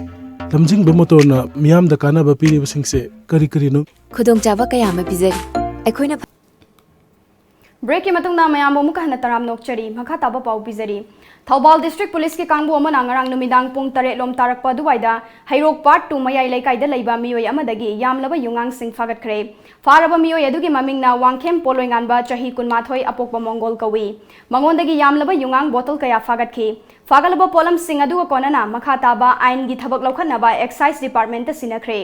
ꯂꯝꯖꯤꯡꯕ ꯃꯣꯇꯣꯔꯅ ꯃꯤꯌꯥꯝꯗ ꯀꯥꯟꯅꯕ ꯄꯤꯔꯤꯕꯁꯤꯡꯁꯦ ꯀꯔꯤ ꯀꯔꯤꯅꯣ? ꯈꯨꯗꯣꯡꯆꯥꯕ ꯀꯌꯥ ꯑꯃ ꯄꯤꯖꯔꯤ꯫ ꯑꯩꯈꯣꯏꯅ ꯐ- ꯕ꯭ꯔꯦꯛꯀꯤ ꯃꯇꯨꯡꯗ ꯃꯌꯥꯝꯕꯨ ꯑꯃꯨꯛꯀ ꯍꯟꯅ ꯇꯔꯥꯝꯅ ꯑꯣꯛꯆꯔꯤ꯫ ꯃꯈꯥ ꯇꯥꯕ ꯄꯥꯎ ꯄꯤꯖꯔꯤ꯫ ꯊꯧꯕꯥꯜ ꯗꯤꯁꯇ꯭ꯔꯤꯛ ꯄꯨꯂꯤꯁꯀꯤ ꯀꯥꯡꯕꯨ ꯑꯃꯅ ꯉꯔꯥꯡ ꯅꯨꯃꯤꯗꯥꯡ ꯄꯨꯡ ꯇꯔꯦꯠ ꯂꯣꯝ ꯇꯥꯔꯛꯄ ꯑꯗꯨꯋꯥꯏꯗ ꯍꯩꯔꯣꯛ ꯄꯥꯔꯠ ꯇꯨ ꯃꯌꯥꯏ ꯂꯩꯀꯥꯏꯗ ꯂꯩꯕ ꯃꯤꯑꯣꯏ ꯑꯃꯗꯒꯤ ꯌꯥꯝꯂꯕ ꯌꯨꯉꯥꯡꯁꯤꯡ ꯐꯥꯒꯠꯈ꯭ꯔꯦ꯫ ꯐꯥꯔꯕ ꯃꯤꯑꯣꯏ ꯑꯗꯨꯒꯤ ꯃꯃꯤꯡꯅ ꯋꯥꯡꯈꯦꯝ ꯄꯣꯂꯣꯏꯉꯥꯟꯕ, ꯆꯍꯤ ꯀꯨꯟꯃꯥꯊꯣꯏ, ꯑꯄꯣꯛꯄ ꯃꯣꯡꯒꯣꯜ ꯀꯧꯏ꯫ ꯃꯉꯣꯟꯗꯒꯤ ꯌꯥꯝꯂꯕ ꯌꯨꯉꯥꯡ ꯕꯣꯇꯜ ꯀꯌꯥ ꯐꯥꯒꯠꯈꯤ꯫ ꯐꯥꯒꯠꯂꯕ ꯄꯣꯠꯂꯝꯁꯤꯡ ꯑꯗꯨꯒ ꯀꯣꯟꯅꯅ ꯃꯈꯥ ꯇꯥꯕ ꯑꯥꯏꯟꯒꯤ ꯊꯕꯛ ꯂꯧꯈꯠꯅꯕ ꯑꯦꯛꯁꯥꯏꯖ ꯗꯤꯄꯥꯔꯠꯃꯦꯟꯇ ꯁꯤꯟꯅꯈ꯭ꯔꯦ꯫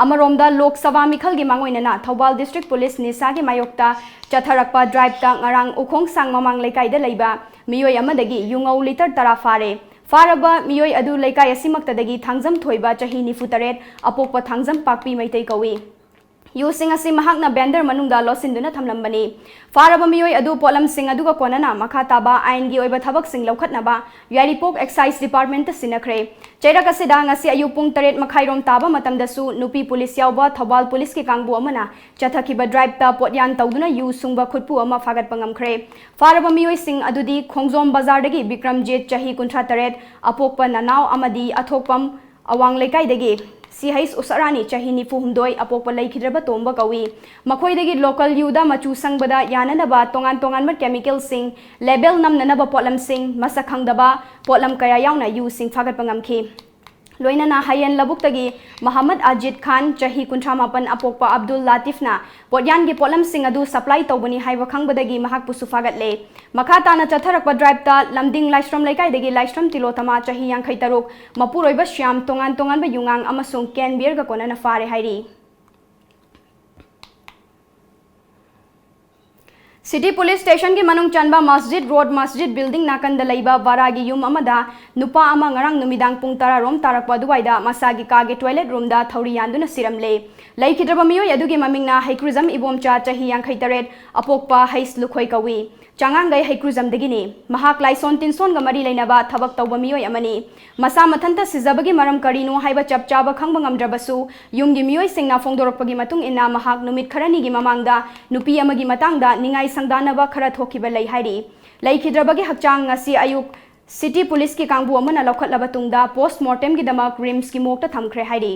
ꯑꯃꯔꯣꯝꯗ, ꯂꯣꯛ ꯁꯚꯥ ꯃꯤꯈꯜꯒꯤ ꯃꯥꯡꯑꯣꯏꯅꯅ ꯊꯧꯕꯥꯜ ꯗꯤꯁꯇ꯭ꯔꯤꯛ ꯄꯨꯂꯤꯁ ꯅꯤꯁꯥꯒꯤ ꯃꯥꯌꯣꯛꯇ ꯆꯠꯊꯔꯛꯄ ꯗ꯭ꯔꯥꯏꯚꯇ ꯉꯔꯥꯡ ꯎꯈꯣꯡꯁꯥꯡ ꯃꯃꯥꯡ ꯂꯩꯀꯥꯏꯗ ꯂꯩꯕ ꯃꯤꯑꯣꯏ ꯑꯃꯗꯒꯤ ꯌꯨꯉꯧ ꯂꯤꯇꯔ ꯇꯔꯥ ꯐꯥꯔꯦ꯫ ꯐꯥꯔꯕ ꯃꯤꯑꯣꯏ ꯑꯗꯨ ꯂꯩꯀꯥꯏ ꯑꯁꯤꯃꯛꯇꯗꯒꯤ ꯊꯥꯡꯖꯝ ꯊꯣꯏꯕ, ꯆꯍꯤ ꯅꯤꯐꯨ ꯇꯔꯦꯠ, ꯑꯄꯣꯛꯄ ꯊꯥꯡꯖꯝ ꯄꯥꯛꯄꯤ ꯃꯩꯇꯩ ꯀꯧꯏ꯫ ꯌꯨꯁꯤꯡ ꯑꯁꯤ ꯃꯍꯥꯛꯅ ꯕꯦꯟꯗꯔ ꯃꯅꯨꯡꯗ ꯂꯣꯠꯁꯤꯟꯗꯨꯅ ꯊꯝꯂꯝꯕꯅꯤ꯫ ꯐꯥꯔꯕ ꯃꯤꯑꯣꯏ ꯑꯗꯨ ꯄꯣꯠꯂꯝꯁꯤꯡ ꯑꯗꯨꯒ ꯀꯣꯟꯅꯅ ꯃꯈꯥ ꯇꯥꯕ ꯑꯥꯏꯟꯒꯤ ꯑꯣꯏꯕ ꯊꯕꯛꯁꯤꯡ ꯂꯧꯈꯠꯅꯕ ꯌꯥꯏꯔꯤꯄꯣꯛ ꯑꯦꯛꯁꯥꯏꯖ ꯗꯤꯄꯥꯔꯠꯃꯦꯟꯇ ꯁꯤꯟꯅꯈ꯭ꯔꯦ꯫ ꯆꯩꯔꯛ ꯑꯁꯤꯗ ꯉꯁꯤ ꯑꯌꯨꯛ ꯄꯨꯡ ꯇꯔꯦꯠ ꯃꯈꯥꯏꯔꯣꯝ ꯇꯥꯕ ꯃꯇꯝꯗꯁꯨ ꯅꯨꯄꯤ ꯄꯨꯂꯤꯁ ꯌꯥꯎꯕ ꯊꯧꯕꯥꯜ ꯄꯨꯂꯤꯁꯀꯤ ꯀꯥꯡꯕꯨ ꯑꯃꯅ ꯆꯠꯊꯈꯤꯕ ꯗ꯭ꯔꯥꯏꯚꯇ ꯄꯣꯠꯌꯥꯟ ꯇꯧꯗꯨꯅ ꯌꯨ ꯁꯨꯡꯕ ꯈꯨꯠꯄꯨ ꯑꯃ ꯐꯥꯒꯠꯄ ꯉꯝꯈ꯭ꯔꯦ꯫ ꯐꯥꯔꯕ ꯃꯤꯑꯣꯏꯁꯤꯡ ꯑꯗꯨꯗꯤ ꯈꯣꯡꯖꯣꯝ ꯕꯖꯥꯔꯗꯒꯤ ꯕꯤꯀ꯭ꯔꯝꯖꯤꯠ, ꯆꯍꯤ ꯀꯨꯟꯊ꯭ꯔꯥ ꯇꯔꯦꯠ, ꯑꯄꯣꯛꯄ ꯅꯅꯥꯎ ꯑꯃꯗꯤ ꯑꯊꯣꯛꯄꯝ ꯑꯋꯥꯡ ꯂꯩꯀꯥꯏꯗꯒꯤ ꯁꯤ ꯍꯩꯁ ꯎꯁꯔꯥꯅꯤ, ꯆꯍꯤ ꯅꯤꯐꯨ ꯍꯨꯝꯗꯣꯏ, ꯑꯄꯣꯛꯄ ꯂꯩꯈꯤꯗ꯭ꯔꯕ ꯇꯣꯝꯕ ꯀꯧꯏ꯫ ꯃꯈꯣꯏꯗꯒꯤ ꯂꯣꯀꯦꯜ ꯌꯨꯗ ꯃꯆꯨ ꯁꯪꯕꯗ ꯌꯥꯅꯅꯕ ꯇꯣꯉꯥꯟ ꯇꯣꯉꯥꯟꯕ ꯀꯦꯃꯤꯀꯦꯜꯁꯤꯡ, ꯂꯦꯕꯦꯜ ꯅꯝꯅꯅꯕ ꯄꯣꯠꯂꯝꯁꯤꯡ, ꯃꯁꯛ ꯈꯪꯗꯕ ꯄꯣꯠꯂꯝ ꯀꯌꯥ ꯌꯥꯎꯅ ꯌꯨꯁꯤꯡ ꯐꯥꯒꯠꯄ ꯉꯝꯈꯤ꯫ ꯂꯣꯏꯅꯅ ꯍꯌꯦꯟ ꯂꯧꯕꯨꯛꯇꯒꯤ ꯃꯍꯃꯗ ꯑꯖꯤꯠ ꯈꯥꯟ, ꯆꯍꯤ ꯀꯨꯟꯊ꯭ꯔꯥ ꯃꯥꯄꯟ, ꯑꯄꯣꯛꯄ ꯑꯕꯗꯨꯜ ꯂꯥꯇꯤꯐꯅ ꯄꯣꯠꯌꯥꯟꯒꯤ ꯄꯣꯠꯂꯝꯁꯤꯡ ꯑꯗꯨ ꯁꯄ꯭ꯂꯥꯏ ꯇꯧꯕꯅꯤ ꯍꯥꯏꯕ ꯈꯪꯕꯗꯒꯤ ꯃꯍꯥꯛꯄꯨꯁꯨ ꯐꯥꯒꯠꯂꯦ꯫ ꯃꯈꯥ ꯇꯥꯅ ꯆꯠꯊꯔꯛꯄ ꯗ꯭ꯔꯥꯏꯚꯇ ꯂꯝꯗꯤꯡ ꯂꯥꯏꯁ꯭ꯔꯝ ꯂꯩꯀꯥꯏꯗꯒꯤ ꯂꯥꯏꯁ꯭ꯔꯝ ꯇꯤꯂꯣꯇꯃꯥ, ꯆꯍꯤ ꯌꯥꯡꯈꯩ ꯇꯔꯨꯛ, ꯃꯄꯨꯔꯣꯏꯕ ꯁ꯭ꯌꯥꯝ, ꯇꯣꯉꯥꯟ ꯇꯣꯉꯥꯟꯕ ꯌꯨꯉꯥꯡ ꯑꯃꯁꯨꯡ ꯀꯦꯟ ꯕꯤꯌꯔꯒ ꯀꯣꯟꯅꯅ ꯐꯥꯔꯦ ꯍꯥꯏꯔꯤ꯫ ꯁꯤꯇꯤ ꯄꯨꯂꯤꯁ ꯁ꯭ꯇꯦꯁꯟꯒꯤ ꯃꯅꯨꯡ ꯆꯟꯕ ꯃꯁꯖꯤꯗ ꯔꯣꯗ ꯃꯁꯖꯤꯗ ꯕꯤꯜꯗꯤꯡ ꯅꯥꯀꯟꯗ ꯂꯩꯕ ꯚꯔꯥꯒꯤ ꯌꯨꯝ ꯑꯃꯗ ꯅꯨꯄꯥ ꯑꯃ ꯉꯔꯥꯡ ꯅꯨꯃꯤꯗꯥꯡ ꯄꯨꯡ ꯇꯔꯥ ꯔꯣꯝ ꯇꯥꯔꯛꯄ ꯑꯗꯨꯋꯥꯏꯗ ꯃꯁꯥꯒꯤ ꯀꯥꯒꯤ ꯇꯣꯏꯂꯦꯠ ꯔꯨꯝꯗ ꯊꯧꯔꯤ ꯌꯥꯟꯗꯨꯅ ꯁꯤꯔꯝꯂꯦ꯫ ꯂꯩꯈꯤꯗ꯭ꯔꯕ ꯃꯤꯑꯣꯏ ꯑꯗꯨꯒꯤ ꯃꯃꯤꯡꯅ ꯍꯩꯀ꯭ꯔꯨꯖꯝ ꯏꯕꯣꯝꯆꯥ, ꯆꯍꯤ ꯌꯥꯡꯈꯩ ꯇꯔꯦꯠ, ꯑꯄꯣꯛꯄ ꯍꯩꯁ ꯂꯨꯈꯣꯏ ꯀꯧꯏ꯫ ꯆꯉꯥꯡꯒꯩ ꯍꯩꯀ꯭ꯔꯨꯖꯝꯗꯒꯤꯅꯤ꯫ ꯃꯍꯥꯛ ꯂꯥꯏꯁꯣꯟ ꯇꯤꯟꯁꯣꯟꯒ ꯃꯔꯤ ꯂꯩꯅꯕ ꯊꯕꯛ ꯇꯧꯕ ꯃꯤꯑꯣꯏ ꯑꯃꯅꯤ꯫ ꯃꯁꯥ ꯃꯊꯟꯇ ꯁꯤꯖꯕꯒꯤ ꯃꯔꯝ ꯀꯔꯤꯅꯣ ꯍꯥꯏꯕ ꯆꯞ ꯆꯥꯕ ꯈꯪꯕ ꯉꯝꯗ꯭ꯔꯕꯁꯨ, ꯌꯨꯝꯒꯤ ꯃꯤꯑꯣꯏꯁꯤꯡꯅ ꯐꯣꯡꯗꯣꯔꯛꯄꯒꯤ ꯃꯇꯨꯡ ꯏꯟꯅ ꯃꯍꯥꯛ ꯅꯨꯃꯤꯠ ꯈꯔꯅꯤꯒꯤ ꯃꯃꯥꯡꯗ ꯅꯨꯄꯤ ꯑꯃꯒꯤ ꯃꯇꯥꯡꯗ ꯅꯤꯡꯉꯥꯏ ꯁꯪꯗꯥꯅꯕ ꯈꯔ ꯊꯣꯛꯈꯤꯕ ꯂꯩ ꯍꯥꯏꯔꯤ꯫ ꯂꯩꯈꯤꯗ꯭ꯔꯕꯒꯤ ꯍꯛꯆꯥꯡ ꯉꯁꯤ ꯑꯌꯨꯛ ꯁꯤꯇꯤ ꯄꯨꯂꯤꯁꯀꯤ ꯀꯥꯡꯕꯨ ꯑꯃꯅ ꯂꯧꯈꯠꯂꯕ ꯇꯨꯡꯗ ꯄꯣꯁ꯭ꯠꯃꯣꯔꯇꯦꯝꯒꯤꯗꯃꯛ ꯔꯤꯝꯁꯀꯤ ꯃꯣꯔꯒꯇ ꯊꯝꯈ꯭ꯔꯦ ꯍꯥꯏꯔꯤ꯫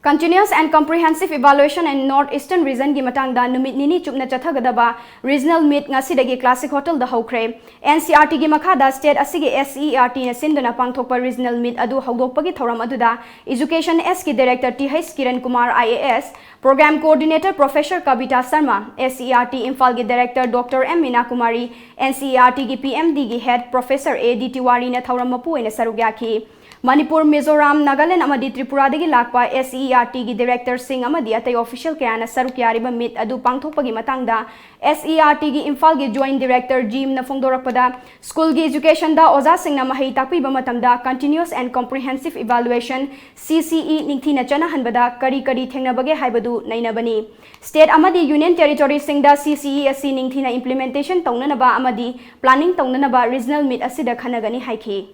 Continuous and Comprehensive Evaluation in North Eastern Region ꯒꯤ ꯃꯇꯥꯡꯗ ꯅꯨꯃꯤꯠ ꯅꯤꯅꯤ ꯆꯨꯞꯅ ꯆꯠꯊꯒꯗꯕ Regional Meet ꯉꯁꯤꯗꯒꯤ Classic Hotel ꯗ ꯍꯧꯈ꯭ꯔꯦ꯫ N C E R T ꯒꯤ ꯃꯈꯥꯗ state ꯑꯁꯤꯒꯤ S C E R T ꯅ ꯁꯤꯟꯗꯨꯅ ꯄꯥꯡꯊꯣꯛꯄ Regional Meet ꯑꯗꯨ ꯍꯧꯗꯣꯛꯄꯒꯤ ꯊꯧꯔꯝ ꯑꯗꯨꯗ Education S ꯀꯤ Director T H Kiran Kumar I A S, Program Coordinator Professor Kavita Sharma, S C E R T ꯏꯝꯐꯥꯜꯒꯤ Director Doctor M Meena Kumari, N C E R T ꯒꯤ P M D ꯒꯤ Head Professor A D Tiwari ꯅ ꯊꯧꯔꯝ ꯃꯄꯨ ꯑꯣꯏꯅ ꯁꯔꯨꯛ ꯌꯥꯈꯤ꯫ ꯃꯅꯤꯄꯨꯔ, ꯃꯤꯖꯣꯔꯥꯝ, ꯅꯥꯒꯥꯂꯦꯟ ꯑꯃꯗꯤ ꯇ꯭ꯔꯤꯄꯨꯔꯥꯗꯒꯤ ꯂꯥꯛꯄ S C E R T ꯒꯤ Director ꯁꯤꯡ ꯑꯃꯗꯤ ꯑꯇꯩ official ꯀꯌꯥꯅ ꯁꯔꯨꯛ ꯌꯥꯔꯤꯕ meet ꯑꯗꯨ ꯄꯥꯡꯊꯣꯛꯄꯒꯤ ꯃꯇꯥꯡꯗ S C E R T ꯒꯤ ꯏꯝꯐꯥꯜꯒꯤ Joint Director Jim ꯅ ꯐꯣꯡꯗꯣꯔꯛꯄꯗ, school ꯒꯤ education ꯗ ꯑꯣꯖꯥꯁꯤꯡꯅ ꯃꯍꯩ ꯇꯥꯛꯄꯤꯕ ꯃꯇꯝꯗ Continuous and Comprehensive Evaluation, C C E, ꯅꯤꯡꯊꯤꯅ ꯆꯠꯅꯍꯟꯕꯗ ꯀꯔꯤ ꯀꯔꯤ ꯊꯦꯡꯅꯕꯒꯦ ꯍꯥꯏꯕꯗꯨ ꯅꯩꯅꯕꯅꯤ꯫ State ꯑꯃꯗꯤ Union Territory ꯁꯤꯡꯗ C C E ꯑꯁꯤ ꯅꯤꯡꯊꯤꯅ implementation ꯇꯧꯅꯅꯕ ꯑꯃꯗꯤ planning ꯇꯧꯅꯅꯕ Regional Meet ꯑꯁꯤꯗ ꯈꯟꯅꯒꯅꯤ ꯍꯥꯏꯈꯤ꯫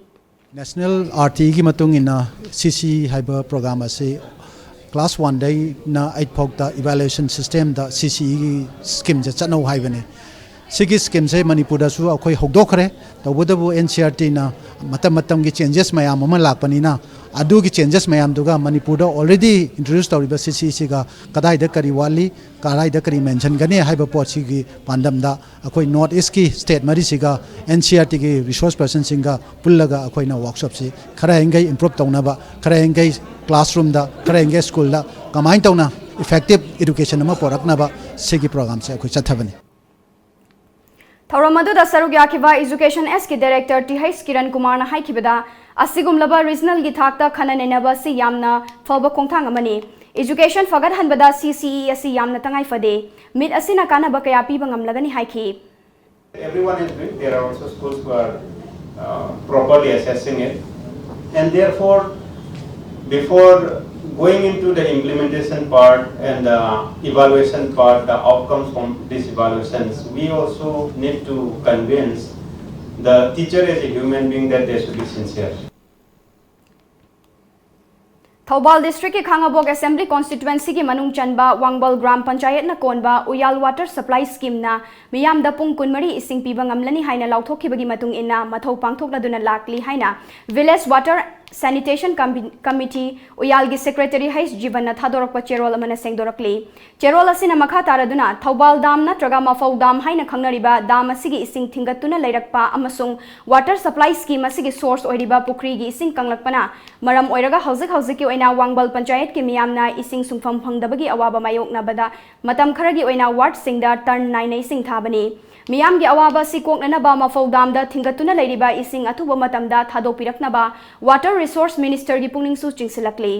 National R T ꯒꯤ ꯃꯇꯨꯡ ꯏꯟꯅ C C E ꯍꯥꯏꯕ program ꯑꯁꯤ class one ꯗꯩꯅ eight ꯐꯥꯎꯗ evaluation system ꯗ C C E ꯒꯤ scheme ꯁꯦ ꯆꯠꯅꯧ ꯍꯥꯏꯕꯅꯤ꯫ ꯁꯤꯒꯤ scheme ꯁꯦ ꯃꯅꯤꯄꯨꯔꯗꯁꯨ ꯑꯩꯈꯣꯏ ꯍꯧꯗꯣꯛꯈ꯭ꯔꯦ꯫ ꯇꯧꯕꯇꯕꯨ N C E R T ꯅ ꯃꯇꯝ ꯃꯇꯝꯒꯤ changes ꯃꯌꯥꯝ ꯑꯃ ꯂꯥꯛꯄꯅꯤꯅ, ꯑꯗꯨꯒꯤ changes ꯃꯌꯥꯝꯗꯨꯒ ꯃꯅꯤꯄꯨꯔꯗ already introduce ꯇꯧꯔꯤꯕ C C E ꯁꯤꯒ ꯀꯗꯥꯏꯗ ꯀꯔꯤ ꯋꯥꯠꯂꯤ, ꯀꯗꯥꯏꯗ ꯀꯔꯤ mention ꯒꯅꯤ ꯍꯥꯏꯕ ꯄꯣꯠꯁꯤꯒꯤ ꯄꯥꯟꯗꯝꯗ ꯑꯩꯈꯣꯏ North East ꯀꯤ state ꯃꯔꯤꯁꯤꯒ N C E R T ꯒꯤ resource person ꯁꯤꯡꯒ ꯄꯨꯜꯂꯒ ꯑꯩꯈꯣꯏꯅ workshop ꯁꯤ ꯈꯔ ꯍꯦꯟꯒꯩ improve ꯇꯧꯅꯕ, ꯈꯔ ꯍꯦꯟꯒꯩ classroom ꯗ, ꯈꯔ ꯍꯦꯟꯒꯩ school ꯗ ꯀꯃꯥꯏꯅ ꯇꯧꯅ effective education ꯑꯃ ꯄꯨꯔꯛꯅꯕ ꯁꯤꯒꯤ program ꯁꯦ ꯑꯩꯈꯣꯏ ꯆꯠꯊꯕꯅꯤ꯫ ꯊꯧꯔꯝ ꯑꯗꯨꯗ ꯁꯔꯨꯛ ꯌꯥꯈꯤꯕ Education S ꯀꯤ Director T H Kiran Kumar ꯅ ꯍꯥꯏꯈꯤꯕꯗ, ꯑꯁꯤꯒꯨꯝꯂꯕ regional ꯒꯤ ꯊꯥꯛꯇ ꯈꯟꯅ ꯅꯩꯅꯕ ꯑꯁꯤ ꯌꯥꯝꯅ ꯐꯕ ꯈꯣꯡꯊꯥꯡ ꯑꯃꯅꯤ꯫ Education ꯐꯒꯠꯍꯟꯕꯗ C C E ꯑꯁꯤ ꯌꯥꯝꯅ ꯇꯉꯥꯏ ꯐꯗꯦ꯫ Meet ꯑꯁꯤꯅ ꯀꯥꯟꯅꯕ ꯀꯌꯥ ꯄꯤꯕ ꯉꯝꯂꯒꯅꯤ ꯍꯥꯏꯈꯤ꯫ Everyone is doing. There are also schools who are uh, properly assessing it. And therefore, before going into the implementation part and the evaluation part, the outcomes from these evaluations, we also need to convince the teacher as a human being that they should be sincere. Thoubal district ꯀꯤ ꯈꯥꯡꯉꯕꯣꯛ Assembly Constituency ꯒꯤ ꯃꯅꯨꯡ ꯆꯟꯕ ꯋꯥꯡꯕꯜ ꯒ꯭ꯔꯥꯝ ꯄꯟꯆꯥꯌꯠꯅ ꯀꯣꯟꯕ ꯎꯌꯥꯜ Water Supply Scheme ꯅ ꯃꯤꯌꯥꯝꯗ ꯄꯨꯡ ꯀꯨꯟꯃꯔꯤ ꯏꯁꯤꯡ ꯄꯤꯕ ꯉꯝꯂꯅꯤ ꯍꯥꯏꯅ ꯂꯥꯎꯊꯣꯛꯈꯤꯕꯒꯤ ꯃꯇꯨꯡ ꯏꯟꯅ ꯃꯊꯧ ꯄꯥꯡꯊꯣꯛꯅꯗꯨꯅ ꯂꯥꯛꯂꯤ ꯍꯥꯏꯅ Village Water Sanitation Committee ꯎꯌꯥꯜꯒꯤ Secretary H ꯖꯤꯕꯟꯅ ꯊꯥꯗꯣꯔꯛꯄ ꯆꯦꯔꯣꯜ ꯑꯃꯅ ꯁꯦꯡꯗꯣꯔꯛꯂꯤ꯫ ꯆꯦꯔꯣꯜ ꯑꯁꯤꯅ ꯃꯈꯥ ꯇꯥꯔꯗꯨꯅ ꯊꯧꯕꯥꯜ ꯗꯥꯝ ꯅꯠꯇ꯭ꯔꯒ ꯃꯐꯧ ꯗꯥꯝ ꯍꯥꯏꯅ ꯈꯪꯅꯔꯤꯕ ꯗꯥꯝ ꯑꯁꯤꯒꯤ ꯏꯁꯤꯡ ꯊꯤꯡꯒꯠꯇꯨꯅ ꯂꯩꯔꯛꯄ ꯑꯃꯁꯨꯡ water supply scheme ꯑꯁꯤꯒꯤ source ꯑꯣꯏꯔꯤꯕ ꯄꯨꯈ꯭ꯔꯤꯒꯤ ꯏꯁꯤꯡ ꯀꯪꯂꯛꯄꯅ ꯃꯔꯝ ꯑꯣꯏꯔꯒ ꯍꯧꯖꯤꯛ ꯍꯧꯖꯤꯛꯀꯤ ꯑꯣꯏꯅ ꯋꯥꯡꯕꯜ ꯄꯟꯆꯥꯌꯠꯀꯤ ꯃꯤꯌꯥꯝꯅ ꯏꯁꯤꯡ ꯁꯨꯡꯐꯝ ꯐꯪꯗꯕꯒꯤ ꯑꯋꯥꯕ ꯃꯥꯌꯣꯛꯅꯕꯗ ꯃꯇꯝ ꯈꯔꯒꯤ ꯑꯣꯏꯅ wardꯁꯤꯡꯗ turn ꯅꯥꯏꯅ ꯏꯁꯤꯡ ꯊꯥꯕꯅꯤ꯫ ꯃꯤꯌꯥꯝꯒꯤ ꯑꯋꯥꯕ ꯑꯁꯤ ꯀꯣꯛꯅꯅꯕ ꯃꯐꯧ ꯗꯥꯝꯗ ꯊꯤꯡꯒꯠꯇꯨꯅ ꯂꯩꯔꯤꯕ ꯏꯁꯤꯡ ꯑꯊꯨꯕ ꯃꯇꯝꯗ ꯊꯥꯗꯣꯛꯄꯤꯔꯛꯅꯕ Water Resource Ministerꯒꯤ ꯄꯨꯛꯅꯤꯡꯁꯨ ꯆꯤꯡꯁꯤꯜꯂꯛꯂꯤ꯫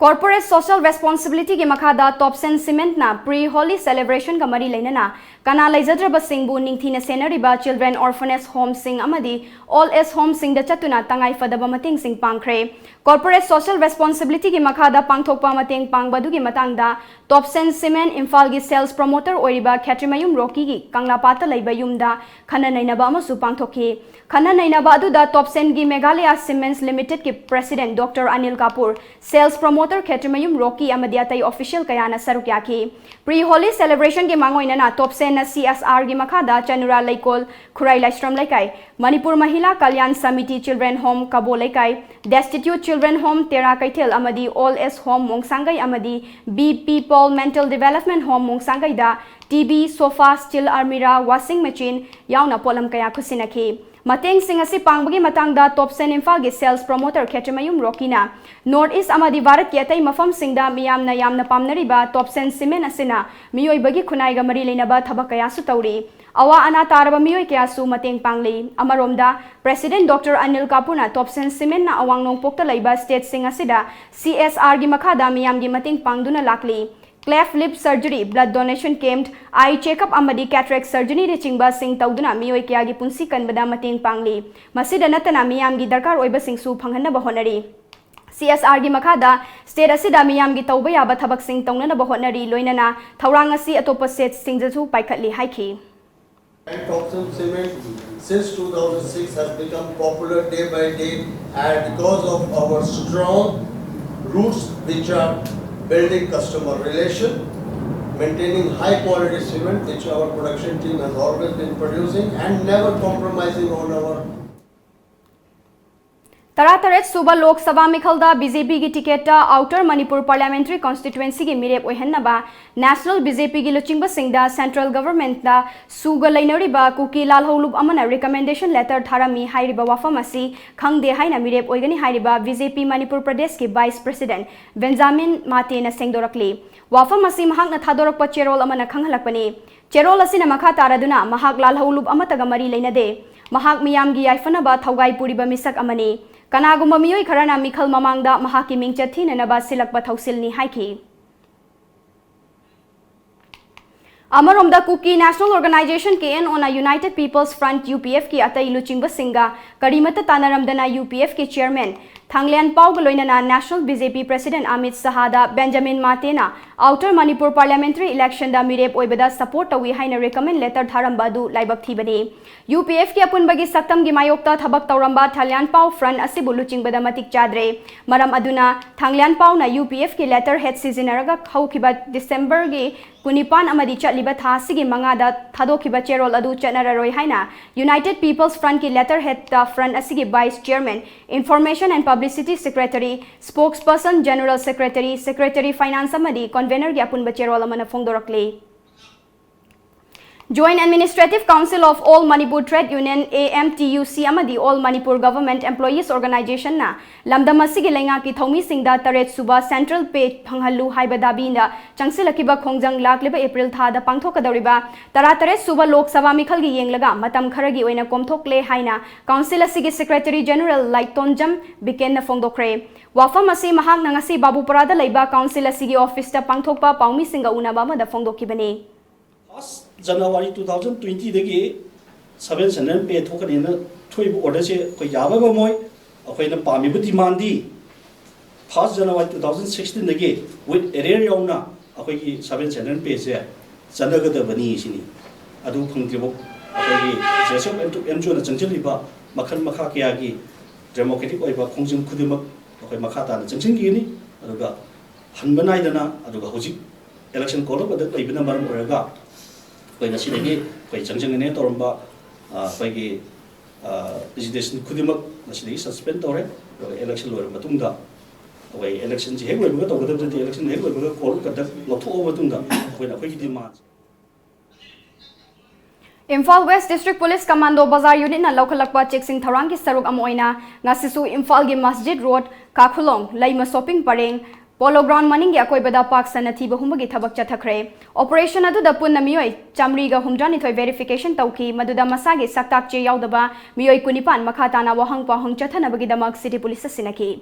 Corporate Social Responsibilityꯒꯤ ꯃꯈꯥꯗ Topsen Cementꯅ Pre Holi Celebrationꯒ ꯃꯔꯤ ꯂꯩꯅꯅ ꯀꯅꯥ ꯂꯩꯖꯗ꯭ꯔꯕꯁꯤꯡꯕꯨ ꯅꯤꯡꯊꯤꯅ ꯁꯦꯟꯅꯔꯤꯕ Children Orphanage Homeꯁꯤꯡ ꯑꯃꯗꯤ Old Age Homeꯁꯤꯡꯗ ꯆꯠꯇꯨꯅ ꯇꯉꯥꯏ ꯐꯗꯕ ꯃꯇꯦꯡꯁꯤꯡ ꯄꯥꯡꯈ꯭ꯔꯦ꯫ Corporate Social Responsibilityꯒꯤ ꯃꯈꯥꯗ ꯄꯥꯡꯊꯣꯛꯄ ꯃꯇꯦꯡ ꯄꯥꯡꯕ ꯑꯗꯨꯒꯤ ꯃꯇꯥꯡꯗ Topsen Cement ꯏꯝꯐꯥꯜꯒꯤ sales promoter ꯑꯣꯏꯔꯤꯕ ꯈꯦꯇ꯭ꯔꯤꯃꯌꯨꯝ ꯔꯣꯀꯤꯒꯤ ꯀꯪꯂꯥꯄꯥꯠꯇ ꯂꯩꯕ ꯌꯨꯝꯗ ꯈꯟꯅ ꯅꯩꯅꯕ ꯑꯃꯁꯨ ꯄꯥꯡꯊꯣꯛꯈꯤ꯫ ꯈꯟꯅ ꯅꯩꯅꯕ ꯑꯗꯨꯗ Topsenꯒꯤ Meghalaya Cements Limitedꯀꯤ President Doctor Anil Kapoor, sales promoter ꯈꯦꯇ꯭ꯔꯤꯃꯌꯨꯝ ꯔꯣꯀꯤ ꯑꯃꯗꯤ ꯑꯇꯩ official ꯀꯌꯥꯅ ꯁꯔꯨꯛ ꯌꯥꯈꯤ꯫ Pre Holi Celebrationꯒꯤ ꯃꯥꯡꯑꯣꯏꯅꯅ Topsenꯅ CSRꯒꯤ ꯃꯈꯥꯗ ꯆꯅꯨꯔꯥ ꯂꯩꯀꯣꯜ, ꯈꯨꯔꯥꯏ ꯂꯥꯏꯁ꯭ꯔꯝ ꯂꯩꯀꯥꯏ, ꯃꯅꯤꯄꯨꯔ ꯃꯍꯤꯂꯥ ꯀꯜꯌꯥꯟ ꯁꯃꯤꯇꯤ Children Home ꯀꯕꯣ ꯂꯩꯀꯥꯏ, Destitute Children Home ꯇꯦꯔꯥ ꯀꯩꯊꯦꯜ ꯑꯃꯗꯤ Old Age Home ꯃꯣꯡꯁꯥꯡꯒꯩ ꯑꯃꯗꯤ B P Paul Mental Development Home ꯃꯣꯡꯁꯥꯡꯒꯩꯗ TV, sofa, steel almirah, washing machine ꯌꯥꯎꯅ ꯄꯣꯠꯂꯝ ꯀꯌꯥ ꯈꯨꯠꯁꯤꯟꯅꯈꯤ꯫ ꯃꯇꯦꯡꯁꯤꯡ ꯑꯁꯤ ꯄꯥꯡꯕꯒꯤ ꯃꯇꯥꯡꯗ Topsen ꯏꯝꯐꯥꯜꯒꯤ sales promoter ꯈꯦꯇ꯭ꯔꯤꯃꯌꯨꯝ ꯔꯣꯀꯤꯅ North East ꯑꯃꯗꯤ ꯚꯥꯔꯠꯀꯤ ꯑꯇꯩ ꯃꯐꯝꯁꯤꯡꯗ ꯃꯤꯌꯥꯝꯅ ꯌꯥꯝꯅ ꯄꯥꯝꯅꯔꯤꯕ Topsen Cement ꯑꯁꯤꯅ ꯃꯤꯑꯣꯏꯕꯒꯤ ꯈꯨꯟꯅꯥꯏꯒ ꯃꯔꯤ ꯂꯩꯅꯕ ꯊꯕꯛ ꯀꯌꯥꯁꯨ ꯇꯧꯔꯤ꯫ ꯑꯋꯥ ꯑꯅꯥ ꯇꯥꯔꯕ ꯃꯤꯑꯣꯏ ꯀꯌꯥꯁꯨ ꯃꯇꯦꯡ ꯄꯥꯡꯂꯤ꯫ ꯑꯃꯔꯣꯝꯗ, President Doctor Anil Kapoorꯅ Topsen Cementꯅ ꯑꯋꯥꯡ ꯅꯣꯡꯄꯣꯛꯇ ꯂꯩꯕ stateꯁꯤꯡ ꯑꯁꯤꯗ CSRꯒꯤ ꯃꯈꯥꯗ ꯃꯤꯌꯥꯝꯒꯤ ꯃꯇꯦꯡ ꯄꯥꯡꯗꯨꯅ ꯂꯥꯛꯂꯤ꯫ Cleft lip surgery, blood donation camp, eye checkup ꯑꯃꯗꯤ cataract surgeryꯅꯆꯤꯡꯕꯁꯤꯡ ꯇꯧꯗꯨꯅ ꯃꯤꯑꯣꯏ ꯀꯌꯥꯒꯤ ꯄꯨꯟꯁꯤ ꯀꯟꯕꯗ ꯃꯇꯦꯡ ꯄꯥꯡꯂꯤ꯫ ꯃꯁꯤꯗ ꯅꯠꯇꯅ ꯃꯤꯌꯥꯝꯒꯤ ꯗꯔꯀꯥꯔ ꯑꯣꯏꯕꯁꯤꯡꯁꯨ ꯐꯪꯍꯟꯅꯕ ꯍꯣꯠꯅꯔꯤ꯫ CSRꯒꯤ ꯃꯈꯥꯗ state ꯑꯁꯤꯗ ꯃꯤꯌꯥꯝꯒꯤ ꯇꯧꯕ ꯌꯥꯕ ꯊꯕꯛꯁꯤꯡ ꯇꯧꯅꯅꯕ ꯍꯣꯠꯅꯔꯤ, ꯂꯣꯏꯅꯅ ꯊꯧꯔꯥꯡ ꯑꯁꯤ ꯑꯇꯣꯞꯄ stateꯁꯤꯡꯗꯁꯨ ꯄꯥꯏꯈꯠꯂꯤ ꯍꯥꯏꯈꯤ꯫ And Topsen Cement since two thousand six has become popular day by day, and because of our strong roots, which are building customer relation, Maintaining high quality cement, which our production team has always been producing and never compromising on our ꯇꯔꯥꯇꯔꯦꯠ ꯁꯨꯕ ꯂꯣꯛ ꯁꯚꯥ ꯃꯤꯈꯜꯗ ꯕꯤ ꯖꯦ ꯄꯤꯒꯤ ꯇꯤꯀꯦꯠꯇ ꯑꯥꯎꯇꯔ ꯃꯅꯤꯄꯨꯔ ꯄꯥꯔꯂꯤꯌꯥꯃꯦꯟꯇꯔꯤ ꯀꯣꯟꯁꯇꯤꯇ꯭ꯋꯦꯟꯁꯤꯒꯤ ꯃꯤꯔꯦꯞ ꯑꯣꯏꯍꯟꯅꯕ ꯅꯦꯁꯅꯦꯜ ꯕꯤ ꯖꯦ ꯄꯤꯒꯤ ꯂꯨꯆꯤꯡꯕꯁꯤꯡꯗ ꯁꯦꯟꯇ꯭ꯔꯦꯜ ꯒꯚꯔꯟꯃꯦꯟꯠꯇ ꯁꯨꯒ ꯂꯩꯅꯔꯤꯕ ꯀꯨꯀꯤ ꯂꯥꯜꯍꯧ ꯂꯨꯞ ꯑꯃꯅ ꯔꯤꯀꯃꯦꯟꯗꯦꯁꯟ ꯂꯦꯇꯔ ꯊꯥꯔꯝꯃꯤ ꯍꯥꯏꯔꯤꯕ ꯋꯥꯐꯝ ꯑꯁꯤ ꯈꯪꯗꯦ ꯍꯥꯏꯅ ꯃꯤꯔꯦꯞ ꯑꯣꯏꯒꯅꯤ ꯍꯥꯏꯔꯤꯕ ꯕꯤ ꯖꯦ ꯄꯤ ꯃꯅꯤꯄꯨꯔ ꯄ꯭ꯔꯗꯦꯁꯀꯤ ꯚꯥꯏꯁ ꯄ꯭ꯔꯁꯤꯗꯦꯟꯠ ꯕꯦꯟꯖꯥꯃꯤꯟ ꯃꯥꯇꯦꯅ ꯁꯦꯡꯗꯣꯔꯛꯂꯤ꯫ ꯋꯥꯐꯝ ꯑꯁꯤ ꯃꯍꯥꯛꯅ ꯊꯥꯗꯣꯔꯛꯄ ꯆꯦꯔꯣꯜ ꯑꯃꯅ ꯈꯪꯍꯜꯂꯛꯄꯅꯤ꯫ ꯆꯦꯔꯣꯜ ꯑꯁꯤꯅ ꯃꯈꯥ ꯇꯥꯔꯗꯨꯅ ꯃꯍꯥꯛ ꯂꯥꯜꯍꯧ ꯂꯨꯞ ꯑꯃꯠꯇꯒ ꯃꯔꯤ ꯂꯩꯅꯗꯦ꯫ ꯃꯍꯥꯛ ꯃꯤꯌꯥꯝꯒꯤ ꯌꯥꯏꯐꯅꯕ ꯊꯧꯒꯥꯏ ꯄꯨꯔꯤꯕ ꯃꯤꯁꯛ ꯑꯃꯅꯤ꯫ ꯀꯅꯥꯒꯨꯝꯕ ꯃꯤꯑꯣꯏ ꯈꯔꯅ ꯃꯤꯈꯜ ꯃꯃꯥꯡꯗ ꯃꯍꯥꯛꯀꯤ ꯃꯤꯡꯆꯠ ꯊꯤꯅꯅꯕ ꯁꯤꯜꯂꯛꯄ ꯊꯧꯁꯤꯜꯅꯤ ꯍꯥꯏꯈꯤ꯫ ꯑꯃꯔꯣꯝꯗ Kuki national organization K N ꯑꯣꯅ united peoples front U P ꯑꯦꯐꯀꯤ ꯑꯇꯩ ꯂꯨꯆꯤꯡꯕꯁꯤꯡꯒ ꯀꯔꯤꯃꯠꯇ ꯇꯥꯟꯅꯔꯝꯗꯅ ꯌꯨ ꯄꯤ ꯑꯦꯐꯀꯤ ꯆꯤꯌꯔꯃꯦꯟ ꯊꯥꯡꯂꯦꯟ ꯄꯥꯎꯒ ꯂꯣꯏꯅꯅ national B J P president Amit ꯁꯍꯥꯗ ꯕꯦꯟꯖꯥꯃꯤꯟ ꯃꯥꯇꯦꯅ ꯑꯥꯎꯇꯔ ꯃꯅꯤꯄꯨꯔ ꯄꯥꯔꯂꯤꯌꯥꯃꯦꯟꯇꯔꯤ ꯏꯂꯦꯛꯁꯟꯗ ꯃꯤꯔꯦꯞ ꯑꯣꯏꯕꯗ ꯁꯄꯣꯔꯠ ꯇꯧꯏ ꯍꯥꯏꯅ ꯔꯤꯀꯃꯦꯟ ꯂꯦꯇꯔ ꯊꯥꯔꯝꯕ ꯑꯗꯨ ꯂꯥꯏꯕꯛ ꯊꯤꯕꯅꯤ꯫ ꯌꯨ ꯄꯤ ꯑꯦꯐꯀꯤ ꯑꯄꯨꯟꯕꯒꯤ ꯁꯛꯇꯝꯒꯤ ꯃꯥꯌꯣꯛꯇ ꯊꯕꯛ ꯇꯧꯔꯝꯕ ꯊꯥꯡꯂꯦꯟ ꯄꯥꯎ ꯐ꯭ꯔꯟꯠ ꯑꯁꯤꯕꯨ ꯂꯨꯆꯤꯡꯕꯗ ꯃꯇꯤꯛ ꯆꯥꯗ꯭ꯔꯦ꯫ ꯃꯔꯝ ꯑꯗꯨꯅ ꯊꯥꯡꯂꯦꯟ ꯄꯥꯎꯅ ꯌꯨ ꯄꯤ ꯑꯦꯐꯀꯤ ꯂꯦꯇꯔ ꯍꯦꯗ ꯁꯤꯖꯤꯟꯅꯔꯒ ꯍꯧꯈꯤꯕ ꯗꯤꯁꯦꯝꯕꯔꯒꯤ ꯀꯨꯟꯅꯤꯄꯥꯟ ꯑꯃꯗꯤ ꯆꯠꯂꯤꯕ ꯊꯥ ꯑꯁꯤꯒꯤ ꯃꯉꯥꯗ ꯊꯥꯗꯣꯛꯈꯤꯕ ꯆꯦꯔꯣꯜ ꯑꯗꯨ ꯆꯠꯅꯔꯔꯣꯏ ꯍꯥꯏꯅ ꯌꯨꯅꯥꯏꯇꯦꯗ ꯄꯤꯄꯜꯁ ꯐ꯭ꯔꯟꯠꯀꯤ ꯂꯦꯇꯔ ꯍꯦꯗꯇ ꯐ꯭ꯔꯟꯠ ꯑꯁꯤꯒꯤ vice chairman, information and publicity secretary, spokesperson, general secretary, secretary finance ꯑꯃꯗꯤ ꯀꯟꯚꯦꯅꯔꯒꯤ ꯑꯄꯨꯟꯕ ꯆꯦꯔꯣꯜ ꯑꯃꯅ ꯐꯣꯡꯗꯣꯔꯛꯂꯤ꯫ Joint Administrative Council of All Manipur Trade Union, A M T U C, ꯑꯃꯗꯤ All Manipur Government Employees Organization ꯅ ꯂꯝꯗꯝ ꯑꯁꯤꯒꯤ ꯂꯩꯉꯥꯛꯀꯤ ꯊꯧꯃꯤꯁꯤꯡꯗ ꯇꯔꯦꯠ ꯁꯨꯕ ꯁꯦꯟꯇ꯭ꯔꯦꯜ ꯄꯦ ꯐꯪꯍꯜꯂꯨ ꯍꯥꯏꯕ ꯗꯥꯕꯤꯅ ꯆꯪꯁꯤꯜꯂꯛꯈꯤꯕ ꯈꯣꯡꯖꯪ ꯂꯥꯛꯂꯤꯕ ꯑꯦꯄ꯭ꯔꯤꯜ ꯊꯥꯗ ꯄꯥꯡꯊꯣꯛꯀꯗꯧꯔꯤꯕ ꯇꯔꯥꯇꯔꯦꯠ ꯁꯨꯕ ꯂꯣꯛ ꯁꯚꯥ ꯃꯤꯈꯜꯒꯤ ꯌꯦꯡꯂꯒ ꯃꯇꯝ ꯈꯔꯒꯤ ꯑꯣꯏꯅ ꯀꯣꯝꯊꯣꯛꯂꯦ ꯍꯥꯏꯅ ꯀꯥꯎꯟꯁꯤꯜ ꯑꯁꯤꯒꯤ ꯁꯦꯀ꯭ꯔꯦꯇꯔꯤ ꯖꯦꯅꯔꯦꯜ ꯂꯥꯏꯇꯣꯟꯖꯝ ꯕꯤꯀꯦꯟꯅ ꯐꯣꯡꯗꯣꯛꯈ꯭ꯔꯦ꯫ ꯋꯥꯐꯝ ꯑꯁꯤ ꯃꯍꯥꯛꯅ ꯉꯁꯤ ꯕꯥꯕꯨꯄꯔꯥꯗ ꯂꯩꯕ ꯀꯥꯎꯟꯁꯤꯜ ꯑꯁꯤꯒꯤ ꯑꯣꯐꯤꯁꯇ ꯄꯥꯡꯊꯣꯛꯄ ꯄꯥꯎꯃꯤꯁꯤꯡꯒ ꯎꯅꯕ ꯑꯃꯗ ꯐꯣꯡꯗꯣꯛꯈꯤꯕꯅꯤ꯫ ꯐꯥꯔꯁ ꯖꯅꯋꯥꯔꯤ ꯇꯨ ꯊꯥꯎꯖꯟ ꯇ꯭ꯋꯦꯟꯇꯤꯗꯒꯤ ꯁꯚꯦꯟ ꯁꯦꯟꯇ꯭ꯔꯦꯜ ꯄꯦ ꯊꯣꯛꯀꯅꯤꯅ ꯊꯣꯛꯏꯕ ꯑꯣꯔꯗꯔꯁꯦ ꯑꯩꯈꯣꯏ ꯌꯥꯕ ꯉꯝꯃꯣꯏ꯫ ꯑꯩꯈꯣꯏꯅ ꯄꯥꯝꯃꯤꯕ ꯗꯤꯃꯥꯟꯗꯤ ꯐꯥꯔꯁ ꯖꯅꯋꯥꯔꯤ ꯇꯨ ꯊꯥꯎꯖꯟ ꯁꯤꯛꯁꯇꯤꯟꯗꯒꯤ ꯋꯤꯠ ꯑꯦꯔꯤꯌꯔ ꯌꯥꯎꯅ ꯑꯩꯈꯣꯏꯒꯤ ꯁꯚꯦꯟ ꯁꯦꯟꯇ꯭ꯔꯦꯜ ꯄꯦꯁꯦ ꯆꯠꯅꯒꯗꯕꯅꯤ ꯁꯤꯅꯤ꯫ ꯑꯗꯨ ꯐꯪꯗ꯭ꯔꯤꯐꯥꯎ ꯑꯩꯈꯣꯏꯒꯤ ꯖꯦꯁ ꯑꯦꯐ ꯑꯦꯟ ꯖꯤ ꯑꯣꯅ ꯆꯪꯁꯤꯜꯂꯤꯕ ꯃꯈꯜ ꯃꯈꯥ ꯀꯌꯥꯒꯤ ꯗꯦꯃꯣꯀ꯭ꯔꯦꯇꯤꯛ ꯑꯣꯏꯕ ꯈꯣꯡꯖꯪ ꯈꯨꯗꯤꯡꯃꯛ ꯑꯩꯈꯣꯏ ꯃꯈꯥ ꯇꯥꯅ ꯆꯪꯁꯤꯟꯈꯤꯒꯅꯤ꯫ ꯑꯗꯨꯒ ꯍꯟꯕ ꯅꯥꯏꯗꯅ, ꯑꯗꯨꯒ ꯍꯧꯖꯤꯛ Election code of conduct ꯂꯩꯕꯅ ꯃꯔꯝ ꯑꯣꯏꯔꯒ ꯑꯩꯈꯣꯏ ꯉꯁꯤꯗꯒꯤ ꯑꯩꯈꯣꯏ ꯆꯪꯖꯒꯅꯤ ꯇꯧꯔꯝꯕ, ꯑ, ꯑꯩꯈꯣꯏꯒꯤ, ꯑ, visitation ꯈꯨꯗꯤꯡꯃꯛ ꯉꯁꯤꯗꯒꯤ suspend ꯇꯧꯔꯦ꯫ ꯑꯗꯨꯒ election ꯂꯣꯏꯔꯕ ꯃꯇꯨꯡꯗ ꯑꯩꯈꯣꯏ election ꯁꯤ ꯍꯦꯛ ꯂꯣꯏꯕꯒ ꯇꯧꯒꯗꯕ ꯅꯠꯇꯦ, election ꯍꯦꯛ ꯂꯣꯏꯕꯒ code of conduct ꯂꯧꯊꯣꯛꯑꯕ ꯃꯇꯨꯡꯗ ꯑꯩꯈꯣꯏꯅ ꯑꯩꯈꯣꯏꯒꯤ demand Imphal West District Police Commando Bazar Unit ꯅ ꯂꯧꯈꯠꯂꯛꯄ ꯆꯦꯛꯁꯤꯟ ꯊꯧꯔꯥꯡꯒꯤ ꯁꯔꯨꯛ ꯑꯃ ꯑꯣꯏꯅ ꯉꯁꯤꯁꯨ ꯏꯝꯐꯥꯜꯒꯤ ꯃꯁꯖꯤꯗ ꯔꯣꯗ, ꯀꯥꯈꯨꯂꯣꯡ, ꯂꯩꯃ shopping ꯄꯔꯦꯡ, Polo Ground ꯃꯅꯤꯡꯒꯤ ꯑꯀꯣꯏꯕꯗ ꯄꯥꯛ ꯁꯟꯅ ꯊꯤꯕ ꯍꯨꯝꯕꯒꯤ ꯊꯕꯛ ꯆꯠꯊꯈ꯭ꯔꯦ꯫ Operation ꯑꯗꯨꯗ ꯄꯨꯟꯅ ꯃꯤꯑꯣꯏ ꯆꯥꯃꯔꯤꯒ ꯍꯨꯝꯗ꯭ꯔꯥꯅꯤꯊꯣꯏ verification ꯇꯧꯈꯤ, ꯃꯗꯨꯗ ꯃꯁꯥꯒꯤ ꯁꯛꯇꯥꯛ ꯆꯦ ꯌꯥꯎꯗꯕ ꯃꯤꯑꯣꯏ ꯀꯨꯟꯅꯤꯄꯥꯟ ꯃꯈꯥ ꯇꯥꯅ ꯋꯥꯍꯪ ꯄꯥꯎꯍꯪ ꯆꯠꯊꯅꯕꯒꯤꯗꯃꯛ City Police ꯇ ꯁꯤꯟꯅꯈꯤ꯫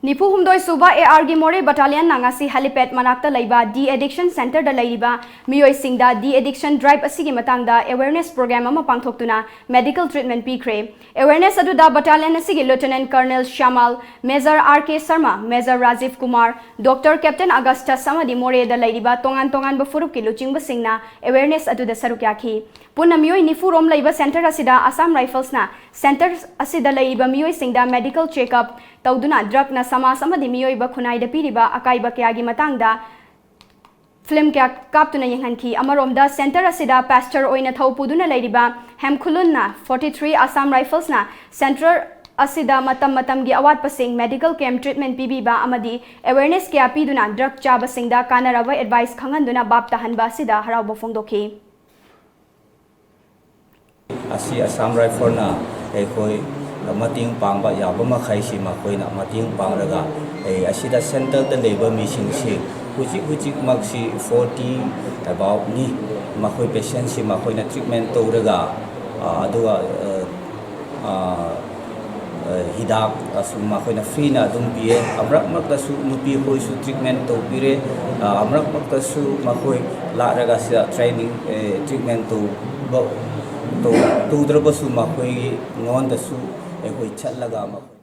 ꯅꯤꯐꯨ ꯍꯨꯝꯗꯣꯏ ꯁꯨꯕ A R ꯒꯤ ꯃꯣꯔꯦ Battalion ꯅ ꯉꯁꯤ helipad ꯃꯅꯥꯛꯇ ꯂꯩꯕ de-addiction centre ꯗ ꯂꯩꯔꯤꯕ ꯃꯤꯑꯣꯏꯁꯤꯡꯗ de-addiction drive ꯑꯁꯤꯒꯤ ꯃꯇꯥꯡꯗ awareness program ꯑꯃ ꯄꯥꯡꯊꯣꯛꯇꯨꯅ medical treatment ꯄꯤꯈ꯭ꯔꯦ꯫ Awareness ꯑꯗꯨꯗ battalion ꯑꯁꯤꯒꯤ Lieutenant Colonel ꯁ꯭ꯌꯥꯃꯥꯜ, Major R K Sharma, Major Rajiv Kumar, Doctor Captain Augustus ꯑꯃꯗꯤ ꯃꯣꯔꯦꯗ ꯂꯩꯔꯤꯕ ꯇꯣꯉꯥꯟ ꯇꯣꯉꯥꯟꯕ ꯐꯨꯔꯨꯞꯀꯤ ꯂꯨꯆꯤꯡꯕꯁꯤꯡꯅ awareness ꯑꯗꯨꯗ ꯁꯔꯨꯛ ꯌꯥꯈꯤ꯫ ꯄꯨꯟꯅ ꯃꯤꯑꯣꯏ ꯅꯤꯐꯨ ꯔꯣꯝ ꯂꯩꯕ centre ꯑꯁꯤꯗ Assam Rifles ꯅ centre ꯑꯁꯤꯗ ꯂꯩꯔꯤꯕ ꯃꯤꯑꯣꯏꯁꯤꯡꯗ medical check up ꯇꯧꯗꯨꯅ drug ꯅ ꯁꯃꯥꯖ ꯑꯃꯗꯤ ꯃꯤꯑꯣꯏꯕ ꯈꯨꯟꯅꯥꯏꯗ ꯄꯤꯔꯤꯕ ꯑꯀꯥꯏꯕ ꯀꯌꯥꯒꯤ ꯃꯇꯥꯡꯗ film ꯀꯌꯥ ꯀꯥꯞꯇꯨꯅ ꯌꯦꯡꯍꯟꯈꯤ꯫ ꯑꯃꯔꯣꯝꯗ centre ꯑꯁꯤꯗ pastor ꯑꯣꯏꯅ ꯊꯧ ꯄꯨꯗꯨꯅ ꯂꯩꯔꯤꯕ ꯍꯦꯝꯈꯨꯂꯨꯟꯅ forty three Assam Rifles ꯅ centre ꯑꯁꯤꯗ ꯃꯇꯝ ꯃꯇꯝꯒꯤ ꯑꯋꯥꯠꯄꯁꯤꯡ, medical camp treatment ꯄꯤꯕꯤꯕ ꯑꯃꯗꯤ awareness ꯀꯌꯥ ꯄꯤꯗꯨꯅ drug ꯆꯥꯕꯁꯤꯡꯗ ꯀꯥꯟꯅꯔꯕ advice ꯈꯪꯍꯟꯗꯨꯅ ꯚꯥꯞ ꯇꯥꯍꯟꯕ ꯑꯁꯤꯗ ꯍꯔꯥꯎꯕ ꯐꯣꯡꯗꯣꯛꯈꯤ꯫ ꯑꯁꯤ Assam Rifle ꯅ ꯑꯩꯈꯣꯏ ꯃꯇꯦꯡ ꯄꯥꯡꯕ ꯌꯥꯕ ꯃꯈꯩꯁꯤ ꯃꯈꯣꯏꯅ ꯃꯇꯦꯡ ꯄꯥꯡꯂꯒ, ꯑꯦ, ꯑꯁꯤꯗ centre ꯗ ꯂꯩꯕ ꯃꯤꯁꯤꯡꯁꯤ ꯍꯧꯖꯤꯛ ꯍꯧꯖꯤꯛꯃꯛꯁꯤ forty about ꯅꯤ꯫ ꯃꯈꯣꯏ patient ꯁꯤ ꯃꯈꯣꯏꯅ treatment ꯇꯧꯔꯒ, ꯑ, ꯑꯗꯨꯒ, ꯑ, ꯑ, ꯑ, ꯍꯤꯗꯥꯛ ꯑꯁꯨꯝ ꯃꯈꯣꯏꯅ free ꯅ ꯑꯗꯨꯝ ꯄꯤꯌꯦ꯫ ꯑꯃꯔꯛ ꯃꯔꯛꯇꯁꯨ ꯅꯨꯄꯤ ꯑꯩꯈꯣꯏꯁꯨ treatment ꯇꯧꯕꯤꯔꯦ꯫ ꯑ, ꯑꯃꯔꯛ ꯃꯔꯛꯇꯁꯨ ꯃꯈꯣꯏ ꯂꯥꯛꯂꯒ ꯁꯤꯗ training, ꯑꯦ, treatment ꯇꯧꯕ, ꯇꯧ-, ꯇꯧꯗ꯭ꯔꯕꯁꯨ ꯃꯈꯣꯏꯒꯤ ꯉꯣꯟꯗꯁꯨ ꯑꯩꯈꯣꯏ ꯆꯠꯂꯒ ꯃꯈꯣꯏ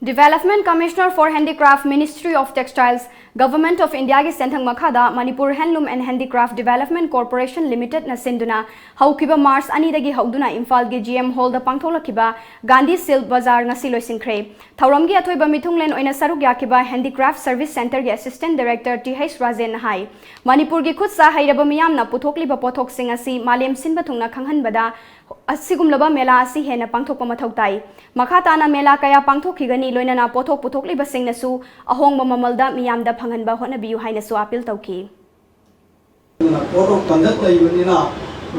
Development Commissioner for Handicraft, Ministry of Textiles, Government of Indiaꯒꯤ ꯁꯦꯟꯊꯪ ꯃꯈꯥꯗ Manipur Handloom and Handicraft Development Corporation Limitedꯅ ꯁꯤꯟꯗꯨꯅ ꯍꯧꯈꯤꯕ March ꯑꯅꯤꯗꯒꯤ ꯍꯧꯗꯨꯅ ꯏꯝꯐꯥꯜꯒꯤ G M Hallꯗ ꯄꯥꯡꯊꯣꯛꯂꯛꯈꯤꯕ Gandhi Silk Bazaar ꯉꯁꯤ ꯂꯣꯏꯁꯤꯟꯈ꯭ꯔꯦ꯫ ꯊꯧꯔꯝꯒꯤ ꯑꯊꯣꯏꯕ ꯃꯤꯊꯨꯡꯂꯦꯟ ꯑꯣꯏꯅ ꯁꯔꯨꯛ ꯌꯥꯈꯤꯕ Handicraft Service Centreꯒꯤ Assistant Director T H ꯔꯥꯖꯦꯟꯅ ꯍꯥꯏ, ꯃꯅꯤꯄꯨꯔꯒꯤ ꯈꯨꯠ ꯁꯥ ꯍꯩꯔꯕ ꯃꯤꯌꯥꯝꯅ ꯄꯨꯊꯣꯛꯂꯤꯕ ꯄꯣꯠꯊꯣꯛꯁꯤꯡ ꯑꯁꯤ ꯃꯥꯂꯦꯝ ꯁꯤꯟꯕ ꯊꯨꯡꯅ ꯈꯪꯍꯟꯕꯗ ꯑꯁꯤꯒꯨꯝꯂꯕ ꯃꯦꯂꯥ ꯑꯁꯤ ꯍꯦꯟꯅ ꯄꯥꯡꯊꯣꯛꯄ ꯃꯊꯧ ꯇꯥꯏ꯫ ꯃꯈꯥ ꯇꯥꯅ ꯃꯦꯂꯥ ꯀꯌꯥ ꯄꯥꯡꯊꯣꯛꯈꯤꯒꯅꯤ, ꯂꯣꯏꯅꯅ ꯄꯣꯠꯊꯣꯛ ꯄꯨꯊꯣꯛꯂꯤꯕꯁꯤꯡꯅꯁꯨ ꯑꯍꯣꯡꯕ ꯃꯃꯜꯗ ꯃꯤꯌꯥꯝꯗ ꯐꯪꯍꯟꯕ ꯍꯣꯠꯅꯕꯤꯌꯨ ꯍꯥꯏꯅꯁꯨ appeal ꯇꯧꯈꯤ꯫ ꯑꯗꯨꯅ code of conduct ꯂꯩꯕꯅꯤꯅ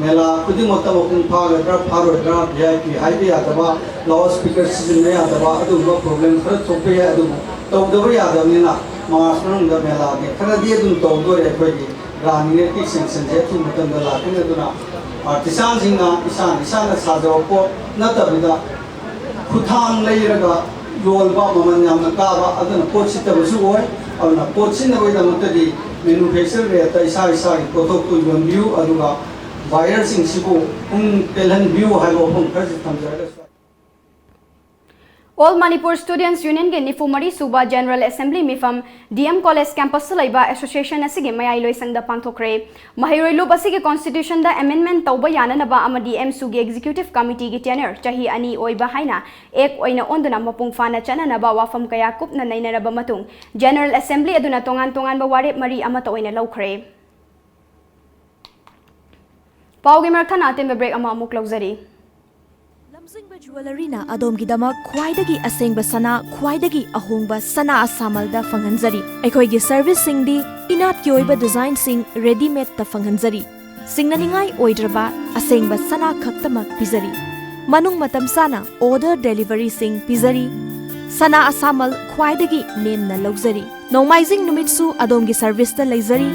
ꯃꯦꯂꯥ ꯈꯨꯗꯤꯡꯃꯛꯇ ꯃꯄꯨꯡ ꯐꯥꯒꯗ꯭ꯔꯥ ꯐꯥꯔꯣꯏꯗ꯭ꯔꯥ, V I P ꯍꯥꯏꯕ ꯌꯥꯗꯕ, loudspeaker ꯁꯤꯖꯤꯟꯅꯕ ꯌꯥꯗꯕ, ꯑꯗꯨꯒꯨꯝꯕ problem ꯈꯔ ꯊꯣꯛꯄ ꯌꯥꯏ꯫ ꯑꯗꯨꯕꯨ ꯇꯧꯗꯕ ꯌꯥꯗꯕꯅꯤꯅ March ꯃꯅꯨꯡꯗ ꯃꯦꯂꯥꯒꯤ ꯈꯔꯗꯤ ꯑꯗꯨꯝ ꯇꯧꯗꯣꯔꯦ꯫ ꯑꯩꯈꯣꯏꯒꯤ ꯔꯥꯅꯤꯉꯩꯒꯤ sanctionꯁꯦ ꯑꯊꯨꯕ ꯃꯇꯝꯗ ꯂꯥꯛꯀꯅꯤ꯫ ꯑꯗꯨꯅ artisanꯁꯤꯡꯅ ꯏꯁꯥꯅ ꯏꯁꯥꯅ ꯁꯥꯖꯕ ꯄꯣꯠ ꯅꯠꯇꯕꯤꯗ ꯈꯨꯠꯊꯥꯡ ꯂꯩꯔꯒ ꯌꯣꯟꯕ, ꯃꯃꯜ ꯌꯥꯝꯅ ꯀꯥꯕ, ꯑꯗꯨꯅ ꯄꯣꯠ ꯁꯤꯠꯇꯕꯁꯨ ꯑꯣꯏ꯫ ꯑꯗꯨꯅ ꯄꯣꯠ ꯁꯤꯠꯅꯕꯒꯤꯗꯃꯛꯇꯗꯤ manufacture rateꯇ ꯏꯁꯥ ꯏꯁꯥꯒꯤ ꯄꯣꯠꯊꯣꯛꯇꯨ ꯌꯣꯟꯕꯤꯌꯨ, ꯑꯗꯨꯒ buyerꯁꯤꯡꯁꯤꯕꯨ ꯄꯨꯛꯅꯤꯡ ꯄꯦꯜꯍꯟꯕꯤꯌꯨ ꯍꯥꯏꯕ ꯋꯥꯐꯝ ꯈꯔꯁꯤ ꯊꯝꯖꯔꯒ All Manipur Students Unionꯒꯤ ꯅꯤꯐꯨ ꯃꯔꯤ ꯁꯨꯕ General Assembly ꯃꯤꯐꯝ D M College Campusꯇ ꯂꯩꯕ association ꯑꯁꯤꯒꯤ ꯃꯌꯥꯏ ꯂꯣꯏꯁꯪꯗ ꯄꯥꯡꯊꯣꯛꯈ꯭ꯔꯦ꯫ ꯃꯍꯩꯔꯣꯏ ꯂꯨꯞ ꯑꯁꯤꯒꯤ constitutionꯗ amendment ꯇꯧꯕ ꯌꯥꯅꯅꯕ ꯑꯃꯗꯤ ꯑꯦꯝꯁꯨꯒꯤ executive committeeꯒꯤ tenure ꯆꯍꯤ ꯑꯅꯤ ꯑꯣꯏꯕ ꯍꯥꯏꯅ act ꯑꯣꯏꯅ ꯑꯣꯟꯗꯨꯅ ꯃꯄꯨꯡ ꯐꯥꯅ ꯆꯠꯅꯅꯕ ꯋꯥꯐꯝ ꯀꯌꯥ ꯀꯨꯞꯅ ꯅꯩꯅꯔꯕ ꯃꯇꯨꯡ General Assembly ꯑꯗꯨꯅ ꯇꯣꯉꯥꯟ ꯇꯣꯉꯥꯟꯕ ꯋꯥꯔꯦꯞ ꯃꯔꯤ ꯑꯃꯠꯇ ꯑꯣꯏꯅ ꯂꯧꯈ꯭ꯔꯦ꯫ ꯄꯥꯎꯒꯤ ꯃꯔꯛ ꯊꯠꯅ ꯑꯇꯦꯟꯕ break ꯑꯃ ꯑꯃꯨꯛ ꯂꯧꯖꯔꯤ꯫ ꯂꯝꯖꯤꯡꯕ ꯖꯨꯋꯦꯂꯔꯤꯅ ꯑꯗꯣꯝꯒꯤꯗꯃꯛ ꯈ꯭ꯋꯥꯏꯗꯒꯤ ꯑꯁꯦꯡꯕ ꯁꯅꯥ, ꯈ꯭ꯋꯥꯏꯗꯒꯤ ꯑꯍꯣꯡꯕ ꯁꯅꯥ ꯑꯁꯥꯃꯜꯗ ꯐꯪꯍꯟꯖꯔꯤ꯫ ꯑꯩꯈꯣꯏꯒꯤ serviceꯁꯤꯡꯗꯤ ꯏꯅꯥꯠꯀꯤ ꯑꯣꯏꯕ designꯁꯤꯡ readymadeꯇ ꯐꯪꯍꯟꯖꯔꯤ꯫ ꯁꯤꯡꯅꯅꯤꯡꯉꯥꯏ ꯑꯣꯏꯗ꯭ꯔꯕ ꯑꯁꯦꯡꯕ ꯁꯅꯥ ꯈꯛꯇꯃꯛ ꯄꯤꯖꯔꯤ꯫ ꯃꯅꯨꯡ ꯃꯇꯝ ꯆꯥꯅ order deliveryꯁꯤꯡ ꯄꯤꯖꯔꯤ꯫ ꯁꯅꯥ ꯑꯁꯥꯃꯜ ꯈ꯭ꯋꯥꯏꯗꯒꯤ ꯅꯦꯝꯅ ꯂꯧꯖꯔꯤ꯫ ꯅꯣꯡꯃꯥꯏꯖꯤꯡ ꯅꯨꯃꯤꯠꯁꯨ ꯑꯗꯣꯝꯒꯤ serviceꯇ ꯂꯩꯖꯔꯤ꯫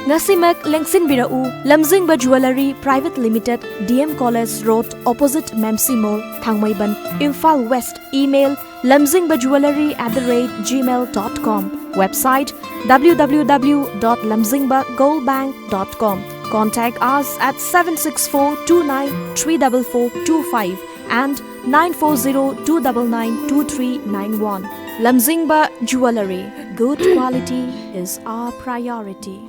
ꯉꯁꯤꯃꯛ ꯂꯦꯡꯁꯤꯟꯕꯤꯔꯛꯎ, ꯂꯝꯖꯤꯡꯕ Jewellery Private Limited, D M College Road, opposite Mamsi Mall, Thangmeiband, Imphal West. Email, lamzingbajewellery at the rate gmail dot com. Website, W W W dot lamzingba gold bank dot com. Contact us at seven six four two nine three double four two five and nine four zero two double nine two three nine one. Lamjingba Jewellery. Good quality is our priority.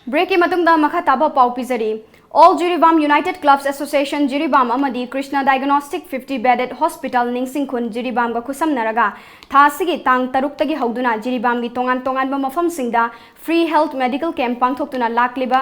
Break ꯀꯤ ꯃꯇꯨꯡꯗ ꯃꯈꯥ ꯇꯥꯕ ꯄꯥꯎ ꯄꯤꯖꯔꯤ꯫ All Jiribam United Clubs Association Jiribam ꯑꯃꯗꯤ Krishna Diagnostic fifty Bedded Hospital ꯅꯤꯡꯁꯤꯡꯈꯨꯟ ꯖꯤꯔꯤꯕꯥꯝꯒ ꯈꯨꯠꯁꯝꯅꯔꯒ ꯊꯥ ꯑꯁꯤꯒꯤ ꯇꯥꯡ ꯇꯔꯨꯛꯇꯒꯤ ꯍꯧꯗꯨꯅ ꯖꯤꯔꯤꯕꯥꯝꯒꯤ ꯇꯣꯉꯥꯟ ꯇꯣꯉꯥꯟꯕ ꯃꯐꯝꯁꯤꯡꯗ free health medical camp ꯄꯥꯡꯊꯣꯛꯇꯨꯅ ꯂꯥꯛꯂꯤꯕ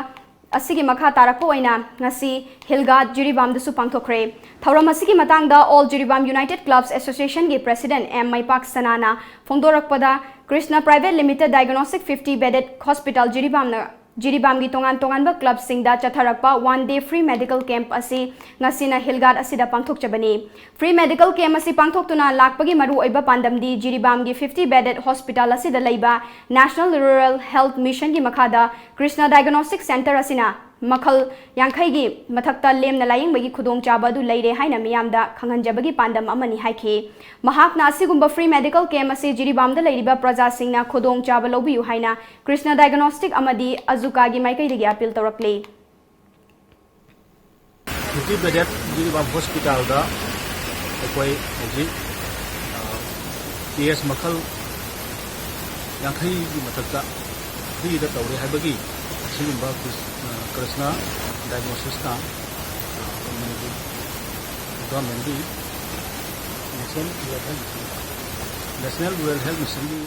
ꯑꯁꯤꯒꯤ ꯃꯈꯥ ꯇꯥꯔꯛꯄ ꯑꯣꯏꯅ ꯉꯁꯤ ꯍꯤꯜꯒꯥꯠ ꯖꯤꯔꯤꯕꯥꯝꯗꯁꯨ ꯄꯥꯡꯊꯣꯛꯈ꯭ꯔꯦ꯫ ꯊꯧꯔꯝ ꯑꯁꯤꯒꯤ ꯃꯇꯥꯡꯗ All Jiribam United Clubs Association ꯒꯤ President ꯑꯦꯝ ꯃꯩꯄꯥꯛ ꯁꯅꯥꯅ ꯐꯣꯡꯗꯣꯔꯛꯄꯗ, Krishna Private Limited Diagnostic fifty Bedded Hospital ꯖꯤꯔꯤꯕꯥꯝꯅ ꯖꯤꯔꯤꯕꯥꯝꯒꯤ ꯇꯣꯉꯥꯟ ꯇꯣꯉꯥꯟꯕ club ꯁꯤꯡꯗ ꯆꯠꯊꯔꯛꯄ one day free medical camp ꯑꯁꯤ ꯉꯁꯤꯅ ꯍꯤꯜꯒꯥꯠ ꯑꯁꯤꯗ ꯄꯥꯡꯊꯣꯛꯆꯕꯅꯤ꯫ Free medical camp ꯑꯁꯤ ꯄꯥꯡꯊꯣꯛꯇꯨꯅ ꯂꯥꯛꯄꯒꯤ ꯃꯔꯨꯑꯣꯏꯕ ꯄꯥꯟꯗꯝꯗꯤ ꯖꯤꯔꯤꯕꯥꯝꯒꯤ fifty Bedded Hospital ꯑꯁꯤꯗ ꯂꯩꯕ National Rural Health Mission ꯒꯤ ꯃꯈꯥꯗ Krishna Diagnostic Center ꯑꯁꯤꯅ ꯃꯈꯜ ꯌꯥꯡꯈꯩꯒꯤ ꯃꯊꯛꯇ ꯂꯦꯝꯅ ꯂꯥꯌꯦꯡꯕꯒꯤ ꯈꯨꯗꯣꯡꯆꯥꯕ ꯑꯗꯨ ꯂꯩꯔꯦ ꯍꯥꯏꯅ ꯃꯤꯌꯥꯝꯗ ꯈꯪꯍꯟꯖꯕꯒꯤ ꯄꯥꯟꯗꯝ ꯑꯃꯅꯤ ꯍꯥꯏꯈꯤ꯫ ꯃꯍꯥꯛꯅ ꯑꯁꯤꯒꯨꯝꯕ free medical camp ꯑꯁꯤ ꯖꯤꯔꯤꯕꯥꯝꯗ ꯂꯩꯔꯤꯕ ꯄ꯭ꯔꯖꯥꯁꯤꯡꯅ ꯈꯨꯗꯣꯡꯆꯥꯕ ꯂꯧꯕꯤꯌꯨ ꯍꯥꯏꯅ Krishna Diagnostic ꯑꯃꯗꯤ ꯑꯖꯨꯀꯥꯒꯤ ꯃꯥꯏꯀꯩꯗꯒꯤ appeal ꯇꯧꯔꯛꯂꯤ꯫ fifty Bedded Jiribam hospital ꯗ ꯑꯩꯈꯣꯏ ꯍꯧꯖꯤꯛ ꯇꯦꯁ ꯃꯈꯜ ꯌꯥꯡꯈꯩꯒꯤ ꯃꯊꯛꯇ free ꯗ ꯇꯧꯔꯦ ꯍꯥꯏꯕꯒꯤ ꯑꯁꯤꯒꯨꯝꯕ Krishna Diagnostic ꯅ ꯃꯅꯤꯄꯨꯔ ꯒꯣꯔꯃꯦꯟꯒꯤ National Rural Health Mission, National Rural Health Mission ꯒꯤ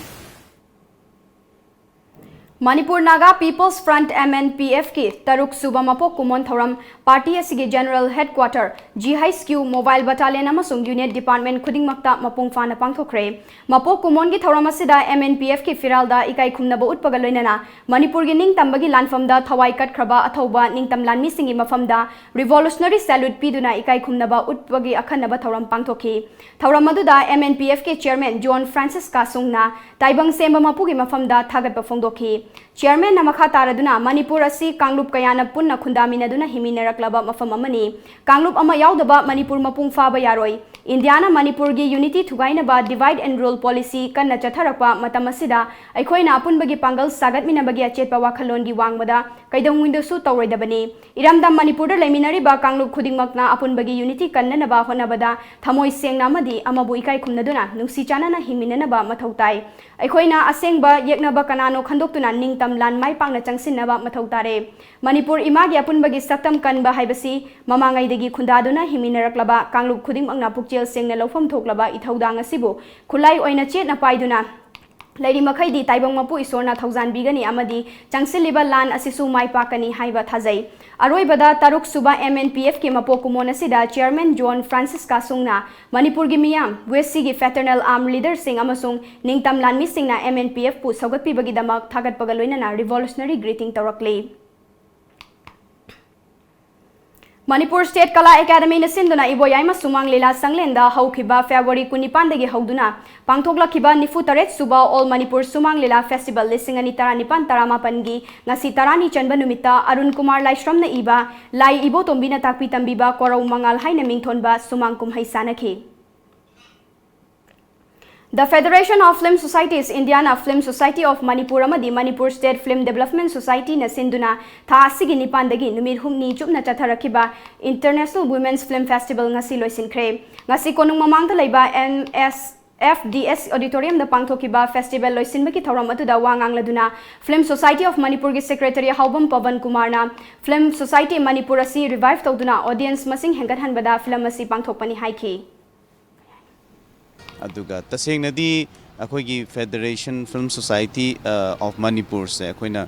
Manipur Naga People's Front M N P F ꯀꯤ ꯇꯔꯨꯛ ꯁꯨꯕ ꯃꯄꯣꯛ ꯀꯨꯝꯑꯣꯟ ꯊꯧꯔꯝ party ꯑꯁꯤꯒꯤ General Headquarter, G H Q, Mobile Battalion ꯑꯃꯁꯨꯡ unit department ꯈꯨꯗꯤꯡꯃꯛꯇ ꯃꯄꯨꯡ ꯐꯥꯅ ꯄꯥꯡꯊꯣꯛꯈ꯭ꯔꯦ꯫ ꯃꯄꯣꯛ ꯀꯨꯝꯑꯣꯟꯒꯤ ꯊꯧꯔꯝ ꯑꯁꯤꯗ M N P F ꯀꯤ ꯐꯤꯔꯥꯜꯗ ꯏꯀꯥꯏ ꯈꯨꯝꯅꯕ ꯎꯠꯄꯒ ꯂꯣꯏꯅꯅ ꯃꯅꯤꯄꯨꯔꯒꯤ ꯅꯤꯡꯇꯝꯕꯒꯤ ꯂꯥꯟꯐꯝꯗ ꯊꯋꯥꯏ ꯀꯠꯈ꯭ꯔꯕ ꯑꯊꯧꯕ ꯅꯤꯡꯇꯝ ꯂꯥꯟꯃꯤꯁꯤꯡꯒꯤ ꯃꯐꯝꯗ revolutionary salute ꯄꯤꯗꯨꯅ ꯏꯀꯥꯏ ꯈꯨꯝꯅꯕ ꯎꯠꯄꯒꯤ ꯑꯈꯟꯅꯕ ꯊꯧꯔꯝ ꯄꯥꯡꯊꯣꯛꯈꯤ꯫ ꯊꯧꯔꯝ ꯑꯗꯨꯗ M N P F ꯀꯤ chairman John Francis ꯀꯥꯁꯨꯡꯅ ꯇꯥꯏꯕꯪ ꯁꯦꯝꯕ ꯃꯄꯨꯒꯤ ꯃꯐꯝꯗ ꯊꯥꯒꯠꯄ ꯐꯣꯡꯗꯣꯛꯈꯤ꯫ ꯆꯤꯌꯔꯃꯦꯟꯅ ꯃꯈꯥ ꯇꯥꯔꯗꯨꯅ, ꯃꯅꯤꯄꯨꯔ ꯑꯁꯤ ꯀꯥꯡꯂꯨꯞ ꯀꯌꯥꯅ ꯄꯨꯟꯅ ꯈꯨꯟꯗꯥꯃꯤꯟꯅꯗꯨꯅ ꯍꯤꯡꯃꯤꯟꯅꯔꯛꯂꯕ ꯃꯐꯝ ꯑꯃꯅꯤ꯫ ꯀꯥꯡꯂꯨꯞ ꯑꯃ ꯌꯥꯎꯗꯕ ꯃꯅꯤꯄꯨꯔ ꯃꯄꯨꯡ ꯐꯥꯕ ꯌꯥꯔꯣꯏ꯫ ꯏꯟꯗꯤꯌꯥꯅ ꯃꯅꯤꯄꯨꯔꯒꯤ unity ꯊꯨꯒꯥꯏꯅꯕ divide and rule policy ꯀꯟꯅ ꯆꯠꯊꯔꯛꯄ ꯃꯇꯝ ꯑꯁꯤꯗ, ꯑꯩꯈꯣꯏꯅ ꯑꯄꯨꯟꯕꯒꯤ ꯄꯥꯡꯒꯜ ꯁꯥꯒꯠꯃꯤꯟꯅꯕꯒꯤ ꯑꯆꯦꯠꯄ ꯋꯥꯈꯜꯂꯣꯟꯒꯤ ꯋꯥꯡꯃꯗ ꯀꯩꯗꯧꯉꯩꯗꯁꯨ ꯇꯧꯔꯣꯏꯗꯕꯅꯤ꯫ ꯏꯔꯝꯗꯝ ꯃꯅꯤꯄꯨꯔꯗ ꯂꯩꯃꯤꯟꯅꯔꯤꯕ ꯀꯥꯡꯂꯨꯞ ꯈꯨꯗꯤꯡꯃꯛꯅ ꯑꯄꯨꯟꯕꯒꯤ ꯌꯨꯅꯤꯇꯤ ꯀꯟꯅꯅꯕ ꯍꯣꯠꯅꯕꯗ ꯊꯃꯣꯏ ꯁꯦꯡꯅ ꯑꯃꯗꯤ ꯑꯃꯕꯨ ꯏꯀꯥꯏ ꯈꯨꯝꯅꯗꯨꯅ ꯅꯨꯡꯁꯤ ꯆꯥꯟꯅꯅ ꯍꯤꯡꯃꯤꯟꯅꯅꯕ ꯃꯊꯧ ꯇꯥꯏ꯫ ꯑꯩꯈꯣꯏꯅ ꯑꯁꯦꯡꯕ ꯌꯦꯛꯅꯕ ꯀꯅꯥꯅꯣ ꯈꯟꯗꯣꯛꯇꯨꯅ ꯅꯤꯡꯇꯝ ꯂꯥꯟ ꯃꯥꯏ ꯄꯥꯛꯅ ꯆꯪꯁꯤꯟꯅꯕ ꯃꯊꯧ ꯇꯥꯔꯦ꯫ ꯃꯅꯤꯄꯨꯔ ꯏꯃꯥꯒꯤ ꯑꯄꯨꯟꯕꯒꯤ ꯁꯛꯇꯝ ꯀꯟꯕ ꯍꯥꯏꯕꯁꯤ ꯃꯃꯥꯡꯉꯩꯗꯒꯤ ꯈꯨꯟꯗꯥꯗꯨꯅ ꯍꯤꯡꯃꯤꯟꯅꯔꯛꯂꯕ ꯀꯥꯡꯂꯨꯞ ꯈꯨꯗꯤꯡꯃꯛꯅ ꯄꯨꯛꯆꯦꯜ ꯁꯦꯡꯅ ꯂꯧꯐꯝ ꯊꯣꯛꯂꯕ ꯏꯊꯧꯗꯥꯡ ꯑꯁꯤꯕꯨ ꯈꯨꯠꯂꯥꯏ ꯑꯣꯏꯅ ꯆꯦꯠꯅ ꯄꯥꯏꯗꯨꯅ ꯂꯩꯔꯤ ꯃꯈꯩꯗꯤ ꯇꯥꯏꯕꯪ ꯃꯄꯨ ꯏꯁꯣꯔꯅ ꯊꯧꯖꯥꯟꯕꯤꯒꯅꯤ ꯑꯃꯗꯤ ꯆꯪꯁꯤꯜꯂꯤꯕ ꯂꯥꯟ ꯑꯁꯤꯁꯨ ꯃꯥꯏ ꯄꯥꯛꯀꯅꯤ ꯍꯥꯏꯕ ꯊꯥꯖꯩ꯫ ꯑꯔꯣꯏꯕꯗ ꯇꯔꯨꯛ ꯁꯨꯕ M N P F ꯀꯤ ꯃꯄꯣꯛ ꯀꯨꯝꯑꯣꯟ ꯑꯁꯤꯗ ꯆꯤꯌꯔꯃꯦꯟ ꯖꯣꯟ ꯐ꯭ꯔꯥꯟꯁꯤꯁ ꯀꯥꯁꯨꯡꯅ ꯃꯅꯤꯄꯨꯔꯒꯤ ꯃꯤꯌꯥꯝ, ꯋꯦꯁꯁꯤꯒꯤ fraternal armed leaderꯁꯤꯡ ꯑꯃꯁꯨꯡ ꯅꯤꯡꯇꯝ ꯂꯥꯟꯃꯤꯁꯤꯡꯅ M N P F ꯄꯨ ꯁꯧꯒꯠꯄꯤꯕꯒꯤꯗꯃꯛ ꯊꯥꯒꯠꯄꯒ ꯂꯣꯏꯅꯅ revolutionary greeting ꯇꯧꯔꯛꯂꯤ꯫ ꯃꯅꯤꯄꯨꯔ ꯁ꯭ꯇꯦꯠ ꯀꯂꯥ ꯑꯦꯀꯥꯗꯃꯤꯅ ꯁꯤꯟꯗꯨꯅ ꯏꯕꯣꯌꯥꯏꯃ ꯁꯨꯃꯥꯡ ꯂꯤꯂꯥ ꯁꯪꯂꯦꯟꯗ ꯍꯧꯈꯤꯕ ꯐꯦꯕ꯭ꯔꯨꯋꯥꯔꯤ ꯀꯨꯟꯅꯤꯄꯥꯟꯗꯒꯤ ꯍꯧꯗꯨꯅ ꯄꯥꯡꯊꯣꯛꯂꯛꯈꯤꯕ ꯅꯤꯐꯨ ꯇꯔꯦꯠ ꯁꯨꯕ All Manipur Sumang Lila Festival ꯂꯤꯁꯤꯡ ꯑꯅꯤ ꯇꯔꯥꯅꯤꯄꯥꯟ ꯇꯔꯥꯃꯥꯄꯟꯒꯤ ꯉꯁꯤ ꯇꯔꯥꯅꯤ ꯆꯟꯕ ꯅꯨꯃꯤꯠꯇ ꯑꯔꯨꯟ ꯀꯨꯃꯥꯔ ꯂꯥꯏꯁ꯭ꯔꯝꯅ ꯏꯕ ꯂꯥꯏ ꯏꯕꯣꯇꯣꯝꯕꯤꯅ ꯇꯥꯛꯄꯤ ꯇꯝꯕꯤꯕ ꯀꯣꯔꯧ ꯃꯉꯥꯜ ꯍꯥꯏꯅ ꯃꯤꯡꯊꯣꯟꯕ ꯁꯨꯃꯥꯡ ꯀꯨꯝꯍꯩ ꯁꯥꯟꯅꯈꯤ꯫ The Federation of Film Societies Indiaꯅ Film Society of Manipur ꯑꯃꯗꯤ Manipur State Film Development Societyꯅ ꯁꯤꯟꯗꯨꯅ ꯊꯥ ꯑꯁꯤꯒꯤ ꯅꯤꯄꯥꯟꯗꯒꯤ ꯅꯨꯃꯤꯠ ꯍꯨꯝꯅꯤ ꯆꯨꯞꯅ ꯆꯠꯊꯔꯛꯈꯤꯕ International Women's Film Festival ꯉꯁꯤ ꯂꯣꯏꯁꯤꯟꯈ꯭ꯔꯦ꯫ ꯉꯁꯤ ꯀꯣꯅꯨꯡ ꯃꯃꯥꯡꯗ ꯂꯩꯕ M S F D S Auditoriumꯗ ꯄꯥꯡꯊꯣꯛꯈꯤꯕ festival ꯂꯣꯏꯁꯤꯟꯕꯒꯤ ꯊꯧꯔꯝ ꯑꯗꯨꯗ ꯋꯥ ꯉꯥꯡꯂꯗꯨꯅ Film Society of Manipurꯒꯤ secretary ꯍꯥꯎꯕꯝ Paban ꯀꯨꯃꯥꯔꯅ Film Society ꯃꯅꯤꯄꯨꯔ ꯑꯁꯤ revive ꯇꯧꯗꯨꯅ audience ꯃꯁꯤꯡ ꯍꯦꯟꯒꯠꯍꯟꯕꯗ film ꯑꯁꯤ ꯄꯥꯡꯊꯣꯛꯄꯅꯤ ꯍꯥꯏꯈꯤ꯫ ꯑꯗꯨꯒ ꯇꯁꯦꯡꯅꯗꯤ ꯑꯩꯈꯣꯏꯒꯤ Federation Film Society of Manipursꯦ ꯑꯩꯈꯣꯏꯅ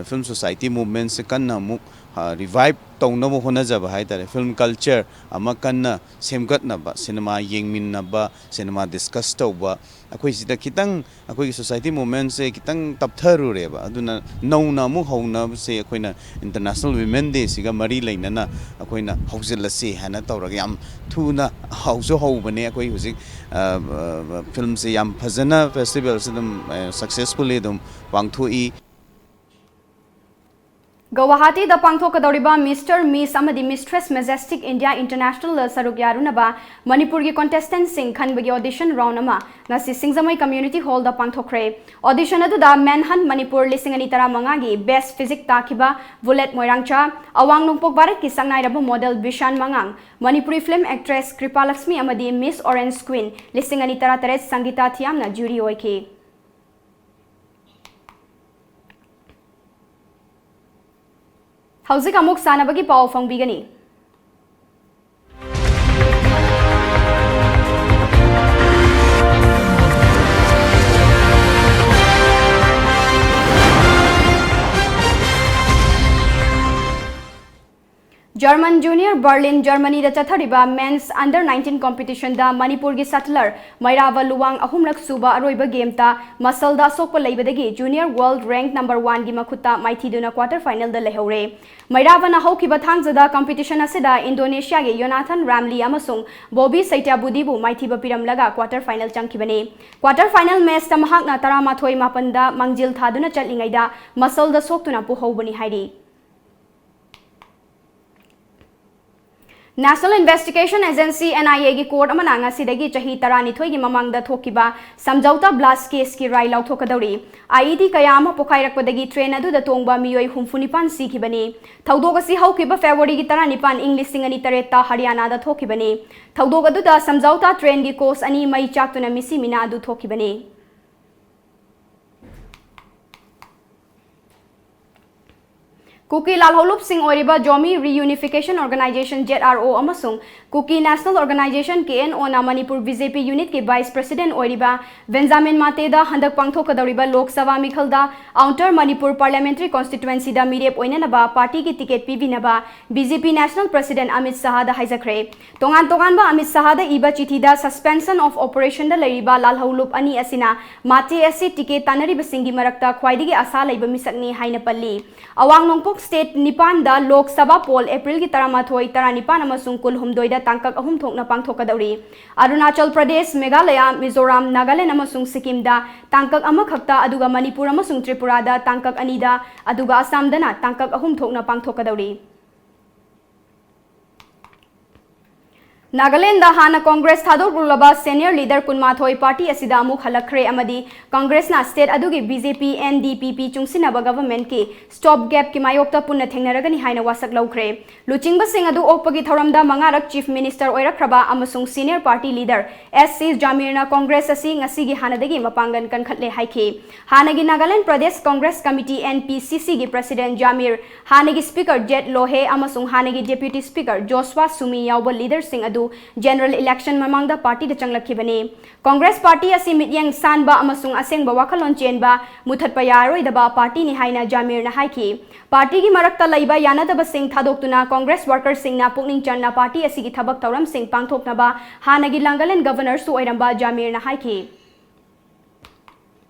film society movementꯁꯦ ꯀꯟꯅ ꯑꯃꯨꯛ revive ꯇꯧꯅꯕ ꯍꯣꯠꯅꯖꯕ ꯍꯥꯏ ꯇꯥꯔꯦ꯫ Film culture ꯑꯃ ꯀꯟꯅ ꯁꯦꯝꯒꯠꯅꯕ, ꯁꯤꯅꯦꯃꯥ ꯌꯦꯡꯃꯤꯟꯅꯕ, ꯁꯤꯅꯦꯃꯥ discuss ꯇꯧꯕ, ꯑꯩꯈꯣꯏ ꯁꯤꯗ ꯈꯤꯇꯪ ꯑꯩꯈꯣꯏꯒꯤ society movementꯁꯦ ꯈꯤꯇꯪ ꯇꯞꯊꯔꯨꯔꯦꯕ꯫ ꯑꯗꯨꯅ ꯅꯧꯅ ꯑꯃꯨꯛ ꯍꯧꯅꯕꯁꯦ ꯑꯩꯈꯣꯏꯅ International Women Dayꯁꯤꯒ ꯃꯔꯤ ꯂꯩꯅꯅ ꯑꯩꯈꯣꯏꯅ ꯍꯧꯖꯤꯜꯂꯁꯤ ꯍꯥꯏꯅ ꯇꯧꯔꯒ ꯌꯥꯝ ꯊꯨꯅ ꯍꯧꯁꯨ ꯍꯧꯕꯅꯦ꯫ ꯑꯩꯈꯣꯏ ꯍꯧꯖꯤꯛ filmꯁꯦ ꯌꯥꯝ ꯐꯖꯅ festivalꯁꯦ ꯑꯗꯨꯝ successfully ꯑꯗꯨꯝ ꯄꯥꯡꯊꯣꯛꯏ꯫ ꯒꯧꯋꯥꯍꯥꯇꯤꯗ ꯄꯥꯡꯊꯣꯛꯀꯗꯧꯔꯤꯕ Mister Miss ꯑꯃꯗꯤ Mistress Majestic India International ꯗ ꯁꯔꯨꯛ ꯌꯥꯔꯨꯅꯕ ꯃꯅꯤꯄꯨꯔꯒꯤ contestant ꯁꯤꯡ ꯈꯟꯕꯒꯤ audition round ꯑꯃ ꯉꯁꯤ ꯁꯤꯡꯖꯃꯩ Community Hall ꯗ ꯄꯥꯡꯊꯣꯛꯈ꯭ꯔꯦ꯫ Audition ꯑꯗꯨꯗ Manhunt ꯃꯅꯤꯄꯨꯔ ꯂꯤꯁꯤꯡ ꯑꯅꯤ ꯇꯔꯥꯃꯉꯥꯒꯤ best physique ꯇꯥꯈꯤꯕ Bullet ꯃꯣꯏꯔꯥꯡꯆꯥ, ꯑꯋꯥꯡ ꯅꯣꯡꯄꯣꯛ ꯚꯥꯔꯠꯀꯤ ꯁꯛꯅꯥꯏꯔꯕ model ꯕꯤꯁꯥꯟ ꯃꯉꯥꯡ, Manipuri film actress ꯀ꯭ꯔꯤꯄꯥ Lakshmi ꯑꯃꯗꯤ Miss Orange Queen ꯂꯤꯁꯤꯡ ꯑꯅꯤ ꯇꯔꯥꯇꯔꯦꯠ ꯁꯪꯒꯤꯇꯥ ꯊꯤꯌꯥꯝꯅ jury ꯑꯣꯏꯈꯤ꯫ ꯍꯧꯖꯤꯛ ꯑꯃꯨꯛ ꯁꯥꯟꯅꯕꯒꯤ ꯄꯥꯎ ꯐꯣꯡꯕꯤꯒꯅꯤ꯫ German Junior Berlin, Germany ꯗ ꯆꯠꯊꯔꯤꯕ Men's Under nineteen competition ꯗ ꯃꯅꯤꯄꯨꯔꯒꯤ shutler ꯃꯩꯔꯥꯕ ꯂꯨꯋꯥꯡ ꯑꯍꯨꯝꯂꯛ ꯁꯨꯕ ꯑꯔꯣꯏꯕ game ꯇ muscle ꯗ ꯑꯁꯣꯛꯄ ꯂꯩꯕꯗꯒꯤ junior world rank number one ꯒꯤ ꯃꯈꯨꯠꯇ ꯃꯥꯏꯊꯤꯗꯨꯅ quarter final ꯗ ꯂꯩꯍꯧꯔꯦ꯫ ꯃꯩꯔꯥꯕꯅ ꯍꯧꯈꯤꯕ ꯊꯥꯡꯖꯗ competition ꯑꯁꯤꯗ Indonesia ꯒꯤ Yonathan Ramli ꯑꯃꯁꯨꯡ Bobby Setiabudi ꯕꯨ ꯃꯥꯏꯊꯤꯕ ꯄꯤꯔꯝꯂꯒ quarter final ꯆꯪꯈꯤꯕꯅꯤ꯫ Quarter final match ꯇ ꯃꯍꯥꯛꯅ ꯇꯔꯥꯃꯥꯊꯣꯏ ꯃꯥꯄꯟꯗ ꯃꯥꯡꯖꯤꯜ ꯊꯥꯗꯨꯅ ꯆꯠꯂꯤꯉꯩꯗ muscle ꯗ ꯁꯣꯛꯇꯨꯅ ꯄꯣꯍꯧꯕꯅꯤ ꯍꯥꯏꯔꯤ꯫ National Investigation Agency, N I A ꯒꯤ court ꯑꯃꯅ ꯉꯁꯤꯗꯒꯤ ꯆꯍꯤ ꯇꯔꯥꯅꯤꯊꯣꯏꯒꯤ ꯃꯃꯥꯡꯗ ꯊꯣꯛꯈꯤꯕ Samjhauta blast case ꯀꯤ ꯔꯥꯏ ꯂꯥꯎꯊꯣꯛꯀꯗꯧꯔꯤ꯫ I E D ꯀꯌꯥ ꯑꯃ ꯄꯣꯈꯥꯏꯔꯛꯄꯗꯒꯤ train ꯑꯗꯨꯗ ꯇꯣꯡꯕ ꯃꯤꯑꯣꯏ ꯍꯨꯝꯐꯨ ꯅꯤꯄꯥꯟ ꯁꯤꯈꯤꯕꯅꯤ꯫ ꯊꯧꯗꯣꯛ ꯑꯁꯤ ꯍꯧꯈꯤꯕ February ꯒꯤ ꯇꯔꯥꯅꯤꯄꯥꯟ, ꯏꯪ ꯂꯤꯁꯤꯡ ꯑꯅꯤ ꯇꯔꯦꯠꯇ ꯍꯔꯤꯌꯥꯅꯥꯗ ꯊꯣꯛꯈꯤꯕꯅꯤ꯫ ꯊꯧꯗꯣꯛ ꯑꯗꯨꯗ Samjhauta train ꯒꯤ coach ꯑꯅꯤ ꯃꯩ ꯆꯥꯛꯇꯨꯅ ꯃꯤꯁꯤ ꯃꯤꯅꯥ ꯑꯗꯨ ꯊꯣꯛꯈꯤꯕꯅꯤ꯫ ꯀꯨꯀꯤ ꯂꯥꯜꯍꯧꯂꯨꯞꯁꯤꯡ ꯑꯣꯏꯔꯤꯕ Zomi Reunification Organization, Z R O, ꯑꯃꯁꯨꯡ Kuki National Organisation, K N O, ꯅ Manipur B J P unit ꯀꯤ vice president ꯑꯣꯏꯔꯤꯕ ꯕꯦꯟꯖꯥꯃꯤꯟ ꯃꯥꯇꯦꯗ ꯍꯟꯗꯛ ꯄꯥꯡꯊꯣꯛꯀꯗꯧꯔꯤꯕ Lok Sabha ꯃꯤꯈꯜꯗ Outer Manipur Parliamentary Constituency ꯗ ꯃꯤꯔꯦꯞ ꯑꯣꯏꯅꯅꯕ party ꯒꯤ ticket ꯄꯤꯕꯤꯅꯕ B J P National President Amit ꯁꯥꯍꯗ ꯍꯥꯏꯖꯈ꯭ꯔꯦ꯫ ꯇꯣꯉꯥꯟ ꯇꯣꯉꯥꯟꯕ ꯑꯃꯤꯠ ꯁꯥꯍꯗ ꯏꯕ ꯆꯤꯊꯤꯗ suspension of operation ꯗ ꯂꯩꯔꯤꯕ ꯂꯥꯜꯍꯧꯂꯨꯞ ꯑꯅꯤ ꯑꯁꯤꯅ ꯃꯥꯇꯦ ꯑꯁꯤ ticket ꯇꯥꯟꯅꯔꯤꯕꯁꯤꯡꯒꯤ ꯃꯔꯛꯇ ꯈ꯭ꯋꯥꯏꯗꯒꯤ ꯑꯁꯥ ꯂꯩꯕ ꯃꯤꯁꯛꯅꯤ ꯍꯥꯏꯅ ꯄꯜꯂꯤ꯫ ꯑꯋꯥꯡ ꯅꯣꯡꯄꯣꯛ State ꯅꯤꯄꯥꯟꯗ ꯂꯣꯛ ꯁꯚꯥ ꯄꯣꯜ ꯑꯦꯄ꯭ꯔꯤꯜꯒꯤ ꯇꯔꯥꯃꯥꯊꯣꯏ, ꯇꯔꯥꯅꯤꯄꯥꯟ ꯑꯃꯁꯨꯡ ꯀꯨꯟꯍꯨꯝꯗꯣꯏꯗ ꯇꯥꯡꯀꯛ ꯑꯍꯨꯝ ꯊꯣꯛꯅ ꯄꯥꯡꯊꯣꯛꯀꯗꯧꯔꯤ꯫ ꯑꯔꯨꯅꯥꯆꯜ ꯄ꯭ꯔꯗꯦꯁ, ꯃꯦꯘꯥꯂꯌꯥ, ꯃꯤꯖꯣꯔꯥꯝ, ꯅꯥꯒꯥꯂꯦꯟ ꯑꯃꯁꯨꯡ ꯁꯤꯛꯀꯤꯝꯗ ꯇꯥꯡꯀꯛ ꯑꯃꯈꯛꯇ, ꯑꯗꯨꯒ ꯃꯅꯤꯄꯨꯔ ꯑꯃꯁꯨꯡ ꯇ꯭ꯔꯤꯄꯨꯔꯥꯗ ꯇꯥꯡꯀꯛ ꯑꯅꯤꯗ, ꯑꯗꯨꯒ ꯑꯁꯥꯝꯗꯅ ꯇꯥꯡꯀꯛ ꯑꯍꯨꯝ ꯊꯣꯛꯅ ꯄꯥꯡꯊꯣꯛꯀꯗꯧꯔꯤ꯫ ꯅꯥꯒꯥꯂꯦꯟꯗ ꯍꯥꯟꯅ ꯀꯣꯡꯒ꯭ꯔꯦꯁ ꯊꯥꯗꯣꯛꯂꯨꯔꯕ senior leader ꯀꯨꯟꯃꯥꯊꯣꯏ party ꯑꯁꯤꯗ ꯑꯃꯨꯛ ꯍꯜꯂꯛꯈ꯭ꯔꯦ ꯑꯃꯗꯤ ꯀꯣꯡꯒ꯭ꯔꯦꯁꯅ state ꯑꯗꯨꯒꯤ B J P N D P P ꯆꯨꯡꯁꯤꯟꯅꯕ governmentꯀꯤ stop gapꯀꯤ ꯃꯥꯌꯣꯛꯇ ꯄꯨꯟꯅ ꯊꯦꯡꯅꯔꯒꯅꯤ ꯍꯥꯏꯅ ꯋꯥꯁꯛ ꯂꯧꯈ꯭ꯔꯦ꯫ ꯂꯨꯆꯤꯡꯕꯁꯤꯡ ꯑꯗꯨ ꯑꯣꯛꯄꯒꯤ ꯊꯧꯔꯝꯗ ꯃꯉꯥꯔꯛ chief minister ꯑꯣꯏꯔꯛꯈ꯭ꯔꯕ ꯑꯃꯁꯨꯡ senior party leader S C ꯖꯥꯃꯤꯔꯅ Congress ꯑꯁꯤ ꯉꯁꯤꯒꯤ ꯍꯥꯟꯅꯗꯒꯤ ꯃꯄꯥꯡꯒꯜ ꯀꯟꯈꯠꯂꯦ ꯍꯥꯏꯈꯤ꯫ ꯍꯥꯟꯅꯒꯤ Nagaland Pradesh Congress Committee, N P C C ꯒꯤ president ꯖꯥꯃꯤꯔ, ꯍꯥꯟꯅꯒꯤ speaker ꯖꯦꯠ ꯂꯣꯍꯦ ꯑꯃꯁꯨꯡ ꯍꯥꯟꯅꯒꯤ deputy speaker ꯖꯣꯁꯋꯥ ꯁꯨꯃꯤ ꯌꯥꯎꯕ leaderꯁꯤꯡ ꯑꯗꯨ general election ꯃꯃꯥꯡꯗ partyꯗ ꯆꯪꯂꯛꯈꯤꯕꯅꯤ꯫ ꯀꯣꯡꯒ꯭ꯔꯦꯁ party ꯑꯁꯤ ꯃꯤꯠꯌꯦꯡ ꯁꯥꯟꯕ ꯑꯃꯁꯨꯡ ꯑꯁꯦꯡꯕ ꯋꯥꯈꯜꯂꯣꯟ ꯆꯦꯟꯕ, ꯃꯨꯊꯠꯄ ꯌꯥꯔꯔꯣꯏꯗꯕ partyꯅꯤ ꯍꯥꯏꯅ ꯖꯥꯃꯤꯔꯅ ꯍꯥꯏꯈꯤ꯫ Partyꯒꯤ ꯃꯔꯛꯇ ꯂꯩꯕ ꯌꯥꯅꯗꯕꯁꯤꯡ ꯊꯥꯗꯣꯛꯇꯨꯅ ꯀꯣꯡꯒ꯭ꯔꯦꯁ workerꯁꯤꯡꯅ ꯄꯨꯛꯅꯤꯡ ꯆꯪꯅ party ꯑꯁꯤꯒꯤ ꯊꯕꯛ ꯊꯧꯔꯝꯁꯤꯡ ꯄꯥꯡꯊꯣꯛꯅꯕ ꯍꯥꯟꯅꯒꯤ ꯅꯥꯒꯥꯂꯦꯟ governorꯁꯨ ꯑꯣꯏꯔꯝꯕ ꯖꯥꯃꯤꯔꯅ ꯍꯥꯏꯈꯤ꯫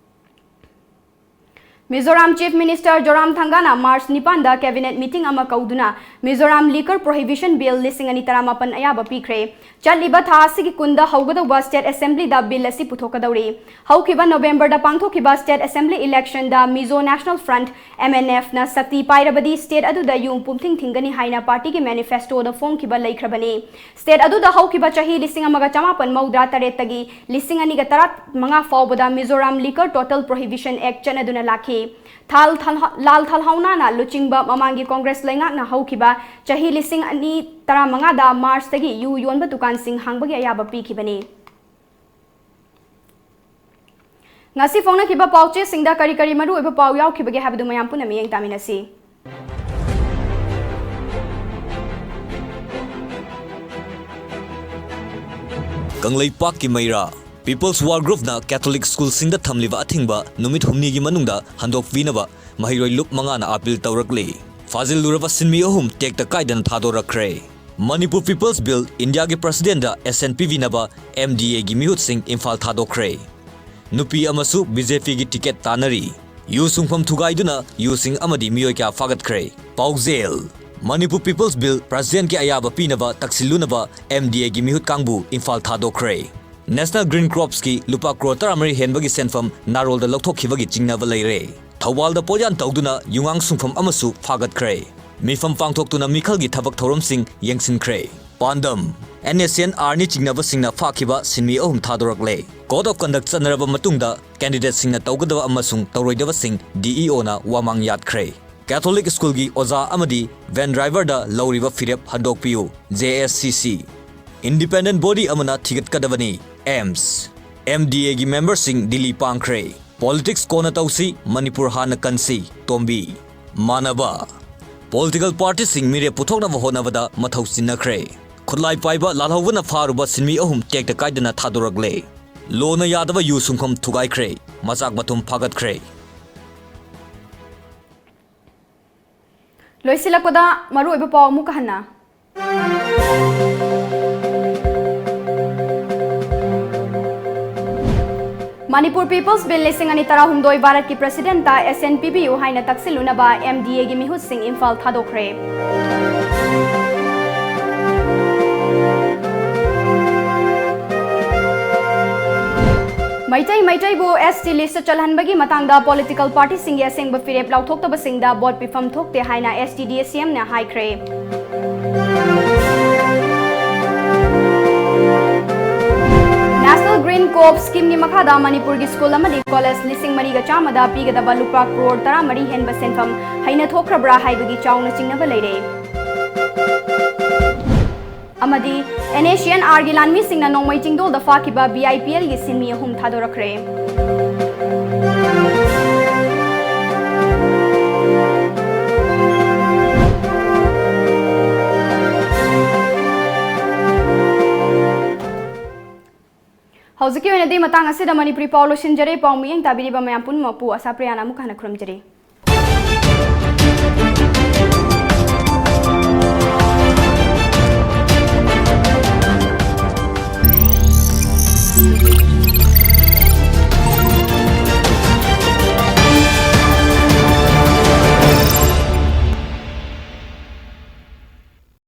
ꯃꯤꯖꯣꯔꯥꯝ Chief Minister ꯖꯣꯔꯥꯝꯊꯪꯒꯥꯅ March ꯅꯤꯄꯥꯟꯗ cabinet meeting ꯑꯃ ꯀꯧꯗꯨꯅ ꯃꯤꯖꯣꯔꯥꯝ liquor prohibition bill ꯂꯤꯁꯤꯡ ꯑꯅꯤ ꯇꯔꯥꯃꯥꯄꯟ ꯑꯌꯥꯕ ꯄꯤꯈ꯭ꯔꯦ꯫ ꯆꯠꯂꯤꯕ ꯊꯥ ꯑꯁꯤꯒꯤ ꯀꯨꯟꯗ ꯍꯧꯒꯗꯧꯕ state assemblyꯗ bill ꯑꯁꯤ ꯄꯨꯊꯣꯛꯀꯗꯧꯔꯤ꯫ ꯍꯧꯈꯤꯕ Novemberꯗ ꯄꯥꯡꯊꯣꯛꯈꯤꯕ state assembly electionꯗ Mizo National Front, M N Fꯅ ꯁꯛꯇꯤ ꯄꯥꯏꯔꯕꯗꯤ state ꯑꯗꯨꯗ ꯌꯨ ꯄꯨꯝꯊꯤꯡ ꯊꯤꯡꯒꯅꯤ ꯍꯥꯏꯅ partyꯒꯤ manifestoꯗ ꯐꯣꯡꯈꯤꯕ ꯂꯩꯈ꯭ꯔꯕꯅꯤ꯫ State ꯑꯗꯨꯗ ꯍꯧꯈꯤꯕ ꯆꯍꯤ ꯂꯤꯁꯤꯡ ꯑꯃꯒ ꯆꯃꯥꯄꯟ ꯃꯧꯗ꯭ꯔꯥ ꯇꯔꯦꯠꯇꯒꯤ ꯂꯤꯁꯤꯡ ꯑꯅꯤꯒ ꯇꯔꯥꯃꯉꯥ ꯐꯥꯎꯕꯗ Mizoram Liquor Total Prohibition Act ꯆꯠꯅꯗꯨꯅ ꯂꯥꯛꯈꯤ꯫ ꯊꯥꯜ ꯊꯜꯍ-, ꯂꯥꯜ ꯊꯜꯍꯧꯅꯥꯅ ꯂꯨꯆꯤꯡꯕ ꯃꯃꯥꯡꯒꯤ ꯀꯣꯡꯒ꯭ꯔꯦꯁ ꯂꯩꯉꯥꯛꯅ ꯍꯧꯈꯤꯕ ꯆꯍꯤ ꯂꯤꯁꯤꯡ ꯑꯅꯤ ꯇꯔꯥꯃꯉꯥꯗ Marchꯇꯒꯤ ꯌꯨ ꯌꯣꯟꯕ ꯗꯨꯀꯥꯟꯁꯤꯡ ꯍꯥꯡꯕꯒꯤ ꯑꯌꯥꯕ ꯄꯤꯈꯤꯕꯅꯤ꯫ ꯉꯁꯤ ꯐꯣꯡꯅꯈꯤꯕ ꯄꯥꯎꯆꯦꯁꯤꯡꯗ ꯀꯔꯤ ꯀꯔꯤ ꯃꯔꯨꯑꯣꯏꯕ ꯄꯥꯎ ꯌꯥꯎꯈꯤꯕꯒꯦ ꯍꯥꯏꯕꯗꯨ ꯃꯌꯥꯝ ꯄꯨꯟꯅ ꯃꯤꯠꯌꯦꯡ ꯇꯥꯃꯤꯟꯅꯁꯤ꯫ ꯀꯪꯂꯩꯄꯥꯛꯀꯤ ꯃꯩꯔꯥ꯫ People's War Groupꯅ Catholic schoolꯁꯤꯡꯗ ꯊꯝꯂꯤꯕ ꯑꯊꯤꯡꯕ ꯅꯨꯃꯤꯠ ꯍꯨꯝꯅꯤꯒꯤ ꯃꯅꯨꯡꯗ ꯍꯟꯗꯣꯛꯄꯤꯅꯕ ꯃꯍꯩꯔꯣꯏ ꯂꯨꯞ ꯃꯉꯥꯅ appeal ꯇꯧꯔꯛꯂꯤ꯫ ꯐꯥꯖꯤꯜꯂꯨꯔꯕ ꯁꯤꯟꯃꯤ ꯑꯍꯨꯝ ꯇꯦꯛꯇ ꯀꯥꯏꯗꯅ ꯊꯥꯗꯣꯔꯛꯈ꯭ꯔꯦ꯫ Manipur People's Bill ꯏꯟꯗꯤꯌꯥꯒꯤ presidentꯗ assent ꯄꯤꯕꯤꯅꯕ M D Aꯒꯤ ꯃꯤꯍꯨꯠꯁꯤꯡ ꯏꯝꯐꯥꯜ ꯊꯥꯗꯣꯛꯈ꯭ꯔꯦ꯫ ꯅꯨꯄꯤ ꯑꯃꯁꯨ B J Pꯒꯤ ticket ꯇꯥꯟꯅꯔꯤ꯫ ꯌꯨ ꯁꯨꯡꯐꯝ ꯊꯨꯒꯥꯏꯗꯨꯅ ꯌꯨꯁꯤꯡ ꯑꯃꯗꯤ ꯃꯤꯑꯣꯏ ꯀꯌꯥ ꯐꯥꯒꯠꯈ꯭ꯔꯦ꯫ ꯄꯥꯎꯖꯦꯜ: ꯃꯅꯤꯄꯨꯔ ꯄꯤꯄꯜꯁ ꯕꯤꯜ ꯄ꯭ꯔꯁꯤꯗꯦꯟꯠꯀꯤ ꯑꯌꯥꯕ ꯄꯤꯅꯕ ꯇꯛꯁꯤꯜꯂꯨꯅꯕ ꯑꯦꯝ ꯗꯤ ꯑꯦꯒꯤ ꯃꯤꯍꯨꯠ ꯀꯥꯡꯕꯨ ꯏꯝꯐꯥꯜ ꯊꯥꯗꯣꯛꯈ꯭ꯔꯦ꯫ ꯅꯦꯁꯅꯦꯜ ꯒ꯭ꯔꯤꯟ ꯀ꯭ꯔꯣꯞꯁꯀꯤ ꯂꯨꯄꯥ ꯀ꯭ꯔꯣꯔ ꯇꯔꯥꯃꯔꯤ ꯍꯦꯟꯕꯒꯤ ꯁꯦꯟꯐꯝ ꯅꯥꯔꯣꯜꯗ ꯂꯧꯊꯣꯛꯈꯤꯕꯒꯤ ꯆꯤꯡꯅꯕ ꯂꯩꯔꯦ꯫ ꯊꯧꯕꯥꯜꯗ ꯄꯣꯠꯌꯥꯟ ꯇꯧꯗꯨꯅ ꯌꯨꯉꯥꯡ ꯁꯨꯡꯐꯝ ꯑꯃꯁꯨ ꯐꯥꯒꯠꯈ꯭ꯔꯦ꯫ ꯃꯤꯐꯝ ꯄꯥꯡꯊꯣꯛꯇꯨꯅ ꯃꯤꯈꯜꯒꯤ ꯊꯕꯛ ꯊꯧꯔꯝꯁꯤꯡ ꯌꯦꯡꯁꯤꯟꯈ꯭ꯔꯦ꯫ ꯄꯥꯟꯗꯝ: ꯑꯦꯟ ꯑꯦꯁ ꯁꯤ ꯑꯦꯟ ꯑꯥꯔꯅꯤ ꯆꯤꯡꯅꯕꯁꯤꯡꯅ ꯐꯥꯈꯤꯕ ꯁꯤꯟꯃꯤ ꯑꯍꯨꯝ ꯊꯥꯗꯣꯔꯛꯂꯦ꯫ Code of Conduct ꯆꯠꯅꯔꯕ ꯃꯇꯨꯡꯗ ꯀꯦꯟꯗꯤꯗꯦꯠꯁꯤꯡꯅ ꯇꯧꯒꯗꯕ ꯑꯃꯁꯨꯡ ꯇꯧꯔꯣꯏꯗꯕꯁꯤꯡ ꯗꯤ ꯏ ꯑꯣꯅ ꯋꯥꯃꯥꯡ ꯌꯥꯠꯈ꯭ꯔꯦ꯫ ꯀꯦꯊꯣꯂꯤꯛ ꯁ꯭ꯀꯨꯜꯒꯤ ꯑꯣꯖꯥ ꯑꯃꯗꯤ ꯚꯦꯟ ꯗ꯭ꯔꯥꯏꯚꯔꯗ ꯂꯧꯔꯤꯕ ꯐꯤꯔꯦꯞ ꯍꯟꯗꯣꯛꯄꯤꯌꯨ, ꯖꯦ ꯑꯦꯁ ꯁꯤ ꯁꯤ꯫ ꯏꯟꯗꯤꯄꯦꯟꯗꯦꯟꯠ ꯕꯣꯗꯤ ꯑꯃꯅ ꯊꯤꯒꯠꯀꯗꯕꯅꯤ, ꯑꯦꯝꯁ꯫ ꯑꯦꯝ ꯗꯤ ꯑꯦꯒꯤ ꯃꯦꯝꯕꯔꯁꯤꯡ ꯗꯤꯜꯂꯤ ꯄꯥꯡꯈ꯭ꯔꯦ꯫ ꯄꯣꯂꯤꯇꯤꯛꯁ ꯀꯣꯟꯅ ꯇꯧꯁꯤ, ꯃꯅꯤꯄꯨꯔ ꯍꯥꯟꯅ ꯀꯟꯁꯤ, ꯇꯣꯝꯕꯤ꯫ ꯃꯥꯟꯅꯕ: ꯄꯣꯂꯤꯇꯤꯀꯦꯜ ꯄꯥꯔꯇꯤꯁꯤꯡ ꯃꯤꯔꯦꯞ ꯄꯨꯊꯣꯛꯅꯕ ꯍꯣꯠꯅꯕꯗ ꯃꯊꯧ ꯆꯤꯟꯅꯈ꯭ꯔꯦ꯫ ꯈꯨꯠꯂꯥꯏ ꯄꯥꯏꯕ ꯂꯥꯜꯍꯧꯕꯅ ꯐꯥꯔꯨꯕ ꯁꯤꯟꯃꯤ ꯑꯍꯨꯝ ꯇꯦꯛꯇ ꯀꯥꯏꯗꯅ ꯊꯥꯗꯣꯔꯛꯂꯦ꯫ ꯂꯣꯅ ꯌꯥꯗꯕ ꯌꯨ ꯁꯨꯡꯐꯝ ꯊꯨꯒꯥꯏꯈ꯭ꯔꯦ꯫ ꯃꯆꯥꯛ ꯃꯊꯨꯝ ꯐꯥꯒꯠꯈ꯭ꯔꯦ꯫ ꯂꯣꯏꯁꯤꯜꯂꯛꯄꯗ ꯃꯔꯨꯑꯣꯏꯕ ꯄꯥꯎ ꯑꯃꯨꯛꯀ ꯍꯟꯅ꯫ ꯃꯅꯤꯄꯨꯔ ꯄꯤꯄꯜꯁ ꯕꯤꯜ ꯂꯤꯁꯤꯡ ꯑꯅꯤ ꯇꯔꯥꯍꯨꯝꯗꯣꯏ ꯚꯥꯔꯠꯀꯤ ꯄ꯭ꯔꯁꯤꯗꯦꯟꯠꯇ ꯑꯦꯁꯦꯟ ꯄꯤꯕꯤꯌꯨ ꯍꯥꯏꯅ ꯇꯛꯁꯤꯜꯂꯨꯅꯕ ꯑꯦꯝ ꯗꯤ ꯑꯦꯒꯤ ꯃꯤꯍꯨꯠꯁꯤꯡ ꯏꯝꯐꯥꯜ ꯊꯥꯗꯣꯛꯈ꯭ꯔꯦ꯫ ꯃꯩꯇꯩ ꯃꯩꯇꯩꯕꯨ ꯑꯦꯁ ꯇꯤ ꯂꯤꯁꯇ ꯆꯜꯍꯟꯕꯒꯤ ꯃꯇꯥꯡꯗ ꯄꯣꯂꯤꯇꯤꯀꯦꯜ ꯄꯥꯔꯇꯤꯁꯤꯡꯒꯤ ꯑꯁꯦꯡꯕ ꯐꯤꯔꯦꯞ ꯂꯥꯎꯊꯣꯛꯇꯕꯁꯤꯡꯗ ꯚꯣꯠ ꯄꯤꯐꯝ ꯊꯣꯛꯇꯦ ꯍꯥꯏꯅ ꯑꯦꯁ ꯇꯤ ꯗꯤ ꯑꯦ ꯁꯤ ꯑꯦꯝꯅ ꯍꯥꯏꯈ꯭ꯔꯦ꯫ ꯅꯦꯁꯅꯦꯜ ꯒ꯭ꯔꯤꯟ ꯀ꯭ꯔꯣꯞ ꯁ꯭ꯀꯤꯝꯒꯤ ꯃꯈꯥꯗ ꯃꯅꯤꯄꯨꯔꯒꯤ ꯁ꯭ꯀꯨꯜ ꯑꯃꯗꯤ ꯀꯣꯂꯦꯖ ꯂꯤꯁꯤꯡ ꯃꯔꯤꯒ ꯆꯥꯝꯃꯗ ꯄꯤꯒꯗꯕ ꯂꯨꯄꯥ ꯀ꯭ꯔꯣꯔ ꯇꯔꯥꯃꯔꯤ ꯍꯦꯟꯕ ꯁꯦꯟꯐꯝ ꯍꯩꯅ ꯊꯣꯛꯈ꯭ꯔꯕ꯭ꯔꯥ ꯍꯥꯏꯕꯒꯤ ꯆꯥꯎꯅ ꯆꯤꯡꯅꯕ ꯂꯩꯔꯦ꯫ ꯑꯃꯗꯤ ꯑꯦꯟ ꯑꯦꯁ ꯁꯤ ꯑꯦꯟ ꯑꯥꯔꯒꯤ ꯂꯥꯟꯃꯤꯁꯤꯡꯅ ꯅꯣꯡꯃꯩ ꯆꯤꯡꯗꯣꯜꯗ ꯐꯥꯈꯤꯕ ꯕꯤ ꯑꯥꯏ ꯄꯤ ꯑꯦꯜꯒꯤ ꯁꯤꯟꯃꯤ ꯑꯍꯨꯝ ꯊꯥꯗꯣꯔꯛꯈ꯭ꯔꯦ꯫ ꯍꯧꯖꯤꯛꯀꯤ ꯑꯣꯏꯅꯗꯤ ꯃꯇꯥꯡ ꯑꯁꯤꯗ ꯃꯅꯤꯄꯨꯔꯤ ꯄꯥꯎ ꯂꯣꯏꯁꯤꯟꯖꯔꯦ꯫ ꯄꯥꯎ ꯃꯤꯠꯌꯦꯡ ꯇꯥꯕꯤꯔꯤꯕ ꯃꯌꯥꯝ ꯄꯨꯝꯅꯃꯛꯄꯨ ꯑꯁꯥ ꯄ꯭ꯔꯤꯌꯥꯅ ꯑꯃꯨꯛ ꯍꯟꯅ ꯈꯨꯔꯨꯝꯖꯔꯤ꯫